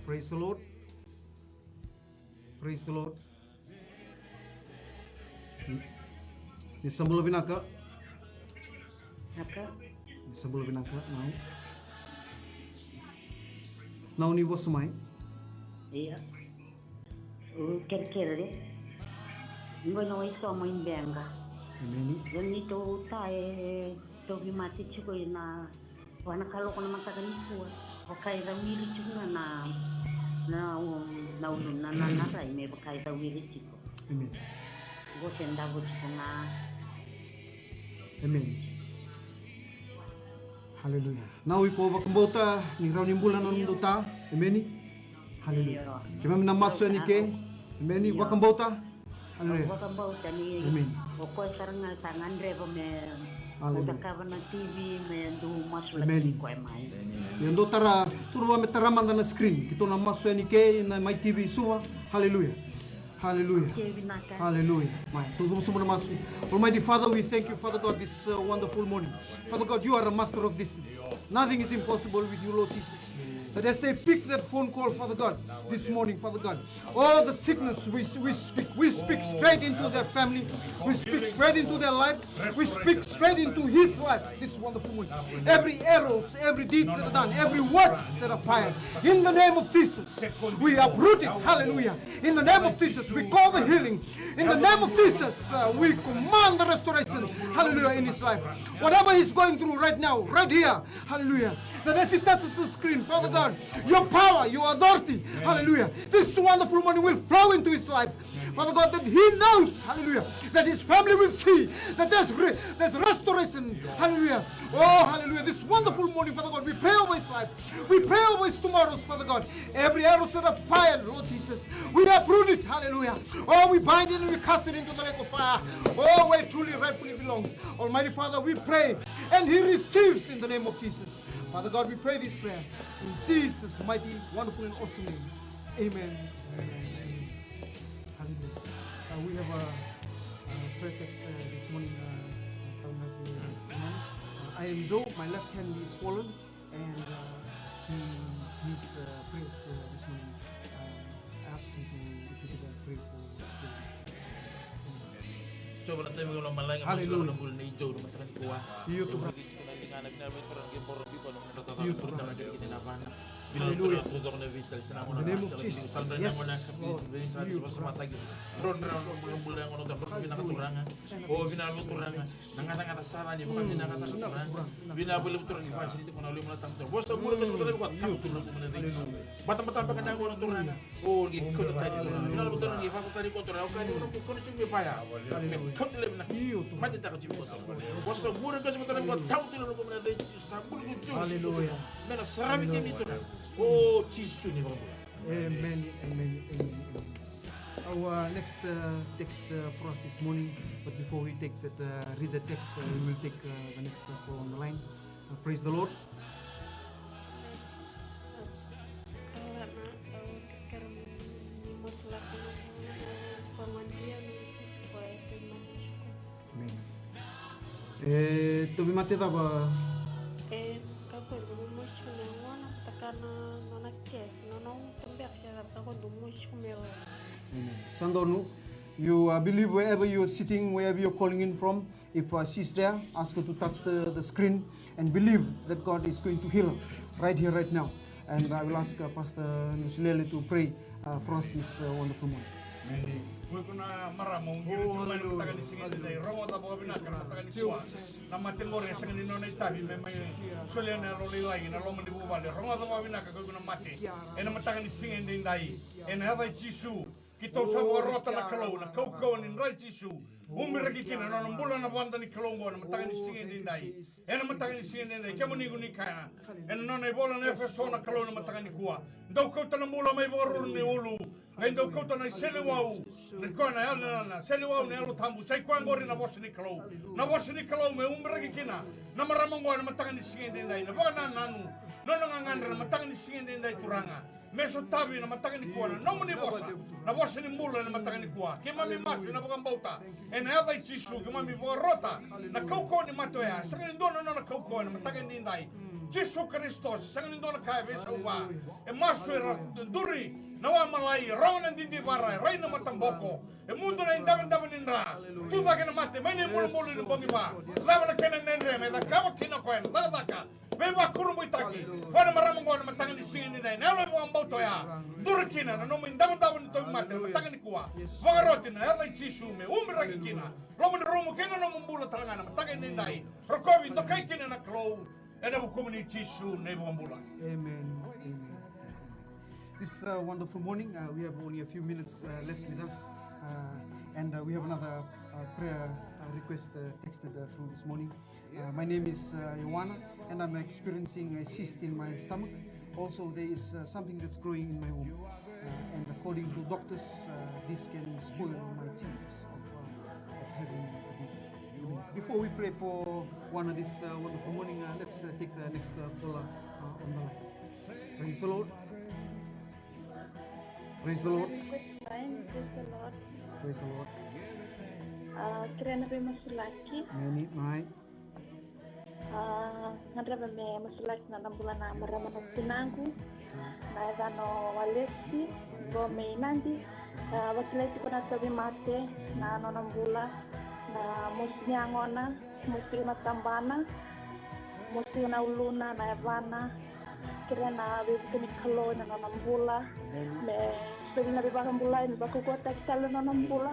Praise the Lord. Praise the Lord. Ni sa bula vinaka. Vinaka. Ni sa bula vinaka, nau. Nau ni vosa mai. Ia. O kerekere. Qo na waiso mai Beqa. Emeni. Ia ni tou ta e tauvimate tiko ina vua na kaloko na mataka nikua. Vaka e cawiri tiko ga na, na, na ulu na, na, na rai me vaka e cawiri tiko. Amen. Qo se davo tiko ga. Amen. Haleluya. Nau iko vakabauta ni rawa ni bula na nomu ta. Emeni. Haleluya. Io. Keimami na masu yani ke. Emeni. Io. Vakabauta. Haleluya. Vakabauta ni o koya sara ga sa gadreva me cakava na T V me dou masulaki koya mai. Ia dou tara, turu vua me tara mada na screen. Keitou na masu yani ke na Mai T V Suva. Haleluya. Haleluya. Haleluya. Mai, tou cuva sobu na masu. Almighty Father, we thank you, Father God, this, uh, wonderful morning. Father God, you are a master of distance. Nothing is impossible with you, Lord Jesus. That as they pick that phone call, Father God, this morning, Father God, all the sickness, we, we speak, we speak straight into their family. We speak straight into their life. We speak straight into his life this wonderful morning. Every arrows, every deeds that are done, every words that are fired, in the name of Jesus, we uproot it. Hallelujah. In the name of Jesus, we call the healing. In the name of Jesus, uh, we command the restoration. Hallelujah, in his life. Whatever he's going through right now, right here, hallelujah. That as he touches the screen, Father God, your power, your authority, hallelujah, this wonderful morning will flow into his life. Father God, that he knows, hallelujah, that his family will see that there's, re- there's restoration. Hallelujah. Oh, hallelujah. This wonderful morning, Father God, we pray over his life. We pray over his tomorrows, Father God. Every arrows that are fired, Lord Jesus, we uproot it. Hallelujah. Oh, we bind it and we cast it into the lake of fire. Oh, where it truly, rightfully belongs. Almighty Father, we pray and he receives in the name of Jesus. Father God, we pray this prayer in Jesus' mighty, wonderful, and awesome name. Amen. Amen. Hallelujah. Uh, we have a, a prayer text uh, this morning. Uh, from us, uh, uh, I am Joe. My left hand is swollen, and uh, he needs uh, prayers uh, this morning. Uh, If you, if you could, uh, pray for Joe. Joe, na taimi ga lomalagi, masu na bula nei Joe na mataka nikua. Io, Turaga. Tiko na ligana, vinaka vei Turaga, ke boro biko na nodra tata, Turaga, na kena vana. Vinaka Turaga, toko na veisala, sa na gona. In the name of Jesus. Yes, Lord. Io, Turaga. Drodro na bula, bula, gona, drodro, vinaka Turaga. O, vinaka Turaga. Na gacagaca sa ca ni vakavinakataka Turaga. Vinaka vakalevu Turaga ni vakasinaiti ko na lima na tabu Turaga. Vosa muri ka sa Turaga ni vakatabu Turaga ko na cei. Batabata beka na yaqona Turaga. O, ni kauta tani Turaga. Vinaka vakalevu Turaga ni vakatani ko Turaga. O ka ni ko na ko na sumi vaya. Me kauta levu na. Mate taka sumi ko Turaga. Vosa muri ka sa Turaga ni vakatabu Turaga ko na cei. Sa muri ko Jisu. Aleluya. Me na saravi kemi Turaga. O Jisu ni vakabula. Amen, amen, amen, amen. Our next, uh, text, uh, for us this morning, but before we take that, uh, read the text, uh, we will take, uh, the next, uh, call on the line. Uh, praise the Lord. Amen. E tauvimate cava? E kakua ni musu me gona, taka na nona case, nona umu tabeka se cava, kakua ni musu me gona. Amen. Sa donu, you, uh, believe wherever you are sitting, wherever you are calling in from, if, uh, she's there, ask her to touch the, the screen and believe that God is going to heal right here, right now. And I will ask, uh, Pastor Nusilele to pray, uh, for us this, uh, wonderful morning. Emeni. Ko iko na marama, o qiri tu mai na mataka ni siga edaidai, rogoca vakavinaka na mataka nikua. Na mate qori e sega ni nona itavi me mai solia na yalo lailai ena loma ni vuvale. Rogoca vakavinaka ko iko na mate ena mataka ni siga edaidai. Ena yaca i Jisu. Keitou sa vakarota na Kalou, na kaukauwa ni dra i Jisu. Umiraki kina na nona bula na voda ni Kalou oqo na mataka ni siga edaidai. Ena mataka ni siga edaidai, kemuni ko ni kaya. Ena nona ivola na Efeso na Kalou na mataka nikua. Dou kauta na bula mai vakaruru ni ulu. Qai dou kauta na iseleiwau. Ni koya na yalo na, na iseleiwau na Yalo Tabu. Sa i koya oqori na vosa ni Kalou. Na vosa ni Kalou me umiraki kina na marama oqo ena mataka ni siga edaidai. Na vakanananu. Nona gagadre na mataka ni siga edaidai Turaga. Me sotavi na mataka nikua na nomuni vosa, na vosa ni bula na mataka nikua. Keimami masu ena vakabauta ena yaca i Jisu, keimami vakarota na kaukauwa ni mate oya. Sega ni dua na nona kaukauwa ena mataka edaidai. Jisu Karisito, sega ni dua na ka e veisau vua. E masu era duri na wa malai, e rogo na didivara, e rai na mataboko. E mudu na idavodavo ni dra. Tucake na mate mai na ibulubulu ni bogi va. Cava na kena dredre me cakava kina o koya na cakacaka veivakurabuitaki. Vua na marama oqo na mataka ni siga edaidai, na yalo e vakabauta oya. Duri kina na nomu idavodavo ni tauvimate na mataka nikua. Vakaroti na yaca i Jisu me umiraki kina loma ni rumu kei na nomu bula tale ga na mataka edaidai. Rokovi, dokai kina na Kalou ena vukumuni Jisu na iVakabula. Amen. Amen. This, uh, wonderful morning, uh, we have only a few minutes, uh, left with us, uh, and, uh, we have another, uh, prayer, uh, request, uh, texted, uh, through this morning. Uh, my name is, uh, Ioana, and I'm experiencing a cyst in my stomach. Also, there is, uh, something that's growing in my womb. Uh, and according to doctors, uh, this can spoil my chances of, uh, of having a baby. Before we pray for Ioana this, uh, wonderful morning, uh, let's, uh, take the next, uh, caller, uh, on the line. Praise the Lord. Praise the Lord. Praise the Lord. Praise the Lord. Ah, kerea na veimasulaki. Emeni, mai. Ah, gadreva me masulaki na nona bula na marama na tinaqu. Na yacana o Alesi, qo mai Nadi. Ah, vakilai tiko na tauvimate na nona bula, na mosi ni yagona, mosi tiko na tabana, mosi tiko na uluna, na yavana. Kerea na veivuke ni Kalou ena nona bula. Emeni. Me solia na veivakabulai, me vakaukauwataki tale na nona bula.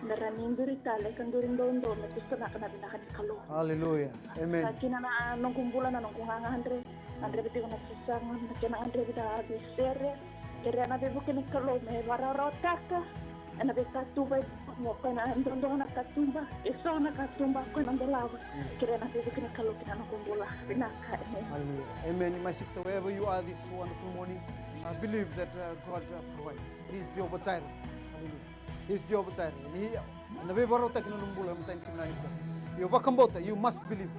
Me rawa ni duri tale ka duri doudou, me tusaka na vinaka ni Kalou. Aleluya. Emeni. Sa kina na noqu bula, na noqu gagadre. Gadreva tiko na sasaga, na kena gadrevi na veisere. Kerea na veivuke ni Kalou me vakarawarawataka. Ena veikatuba, o koya na dodoka na katuba, e so na katuba, o koya na dolava. Mm. Kerea na veivuke ni Kalou ki na noqu bula. Vinaka, emeni. Hallelujah. Amen. My sister, wherever you are this wonderful morning, I believe that, uh, God, uh, provides. He is Jehovah Jireh. Hallelujah. He is Jehovah Jireh. And he, na veivakarautaki na nomu bula, na mataka ni siga nikua. Io vakabauta, you must believe.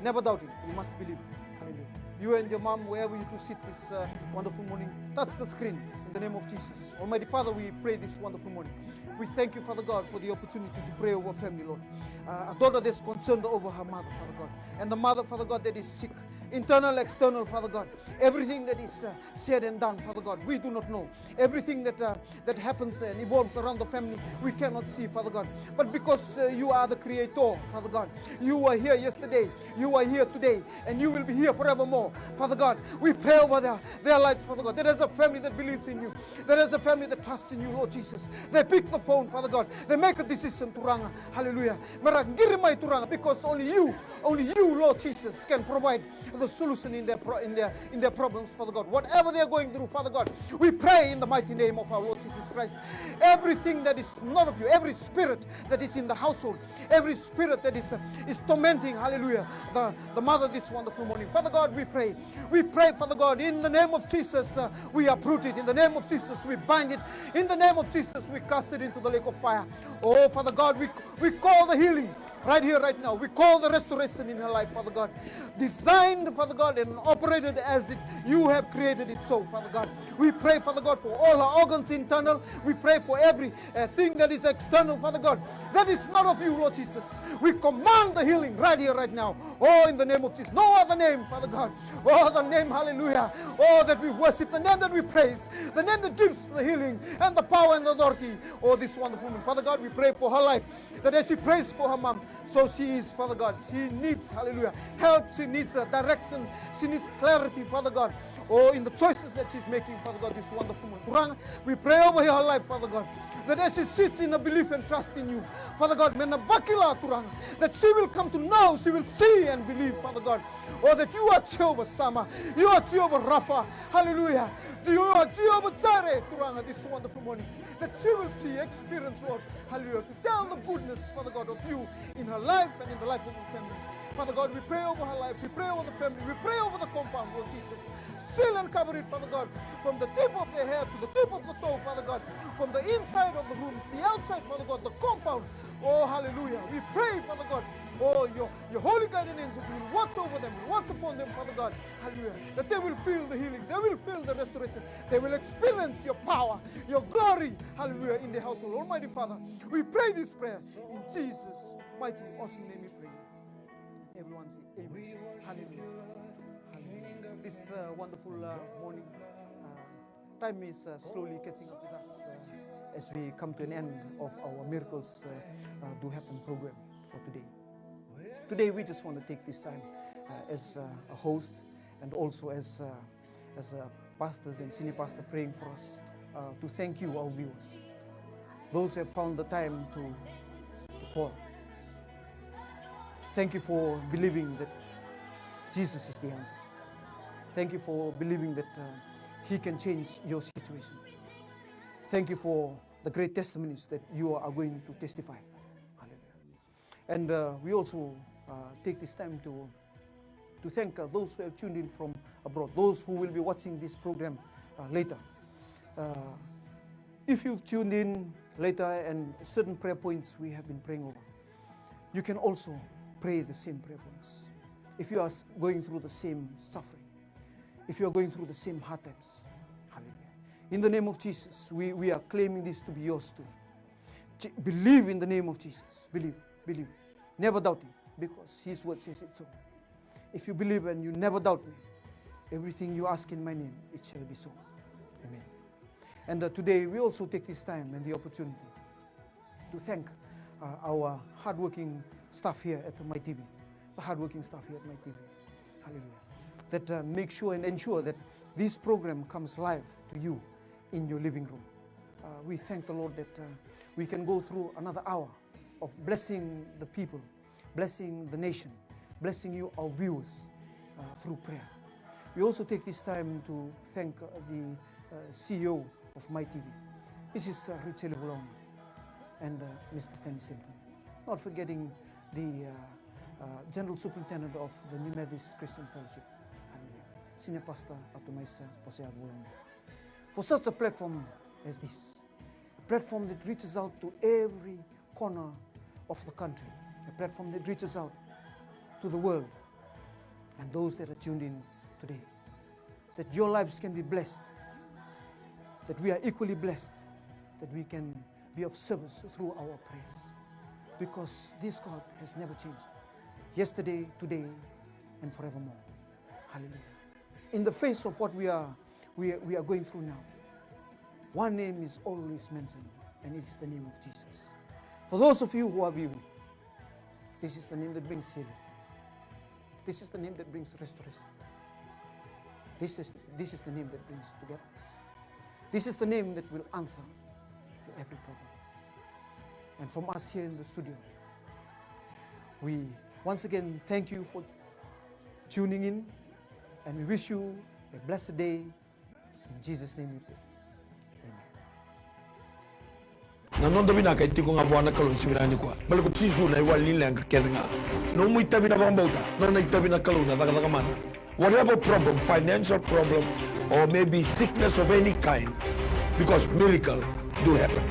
Never doubt him. You must believe. Hallelujah. You and your mom, wherever you two sit this, uh, wonderful morning, touch the screen in the name of Jesus. Almighty Father, we pray this wonderful morning. We thank you, Father God, for the opportunity to pray over family, Lord. Uh, a daughter that's concerned over her mother, Father God. And the mother, Father God, that is sick. internal, external, Father God. Everything that is uh, said and done, Father God, we do not know. Everything that uh, that happens and evolves around the family, we cannot see, Father God. But because uh, you are the creator, Father God, you were here yesterday, you are here today, and you will be here forevermore, Father God. We pray over their, their lives, Father God. That is a family that believes in you, that is a family that trusts in you, Lord Jesus. They pick the phone, Father God. They make a decision, Turaga. Hallelujah. Me ra qiri mai, Turaga, because only you, only you, Lord Jesus, can provide the solution in their, pro- in their, in their problems, Father God. Whatever they are going through, Father God, we pray in the mighty name of our Lord Jesus Christ. Everything that is not of you, every spirit that is in the household, every spirit that is, uh, is tormenting, hallelujah, the, the mother this wonderful morning. Father God, we pray. We pray, Father God, in the name of Jesus, uh, we uproot it. In the name of Jesus, we bind it. In the name of Jesus, we cast it into the lake of fire. Oh, Father God, we, we call the healing right here, right now. We call the restoration in her life, Father God. Designed, Father God, and operated as it you have created it so, Father God. We pray, Father God, for all her organs internal. We pray for every uh, thing that is external, Father God, that is not of you, Lord Jesus. We command the healing right here, right now. Oh, in the name of Jesus. No other name, Father God. Oh, the name, hallelujah. Oh, that we worship, the name that we praise, the name that gives the healing and the power and the authority. Oh, this wonderful woman. Father God, we pray for her life, that as she prays for her mom, so she is, Father God. She needs, hallelujah, help. She needs a direction. She needs clarity, Father God. Oh, in the choices that she's making, Father God, this wonderful woman. Turaga, we pray over her life, Father God, that as she sits in a belief and trust in you, Father God, me na vakila, Turaga, that she will come to know, she will see and believe, Father God. Oh, that you are Jehovah Shammah, you are Jehovah Rapha, hallelujah. You are Jehovah Jireh, Turaga, this wonderful morning, that she will see, experience, Lord, hallelujah, to tell the goodness, Father God, of you in her life and in the life of her family. Father God, we pray over her life, we pray over the family, we pray over the compound, Lord Jesus. Seal and cover it, Father God, from the tip of their head to the tip of the toe, Father God, from the inside of the rooms, the outside, Father God, the compound. Oh, hallelujah. We pray, Father God, oh, your, your holy guardian angels will watch over them, will watch upon them, Father God. Hallelujah. That they will feel the healing, they will feel the restoration, they will experience your power, your glory. Hallelujah. In the household. Almighty Father, we pray this prayer in Jesus' mighty, awesome name we pray. Everyone say, "Amen." Hallelujah. Hallelujah. This uh, wonderful uh, morning, uh, time is uh, slowly catching up with us uh, as we come to an end of our Miracles uh, uh, Do Happen program for today. Today, we just want to take this time uh, as uh, a host and also as uh, as uh, pastors and senior pastor praying for us, uh, to thank you, our viewers, those who have found the time to, to call. Thank you for believing that Jesus is the answer. Thank you for believing that uh, He can change your situation. Thank you for the great testimonies that you are going to testify. Hallelujah. And uh, we also uh, take this time to, to thank uh, those who have tuned in from abroad, those who will be watching this program uh, later. Uh, if you've tuned in later and certain prayer points we have been praying over, you can also pray the same prayer points. If you are s- going through the same suffering, if you are going through the same hard times, hallelujah. In the name of Jesus, we, we are claiming this to be yours too. Je- believe in the name of Jesus. Believe, believe. Never doubt him, because his word says it so. If you believe and you never doubt me, everything you ask in my name, it shall be so. Amen. And uh, today we also take this time and the opportunity to thank uh, our hardworking staff here at My T V, the hardworking staff here at My T V. Hallelujah. That uh, make sure and ensure that this program comes live to you in your living room. Uh, we thank the Lord that uh, we can go through another hour of blessing the people, blessing the nation, blessing you, our viewers, uh, through prayer. We also take this time to thank uh, the uh, C E O of My T V, Missus uh, Richelle Vulauni, and uh, Mister Stanley Simpson. Not forgetting the uh, uh, General Superintendent of the New Methodist Christian Fellowship, hallelujah, Senior Pastor Atumaisa Posea Vulauni, for such a platform as this, a platform that reaches out to every corner of the country, a platform that reaches out to the world and those that are tuned in today, that your lives can be blessed, that we are equally blessed, that we can be of service through our prayers, because this God has never changed, yesterday, today, and forevermore. Hallelujah. In the face of what we are, we are, we are going through now, one name is always mentioned, and it is the name of Jesus. For those of you who are viewing, this is the name that brings healing. This is the name that brings restoration. This is, this is the name that brings togetherness. This is the name that will answer to every problem. And from us here in the studio, we once again thank you for tuning in, and we wish you a blessed day. In Jesus' name we pray. Amen. Na noda vinaka e tiko ga vua na Kalou ni siga vinaka nikua. Baleta ko Jisu na iwali ni leqa kece ga. Nomu itavi na vakabauta, nona itavi na Kalou na cakacaka mana. Whatever problem, financial problem, or maybe sickness of any kind, because miracle do happen.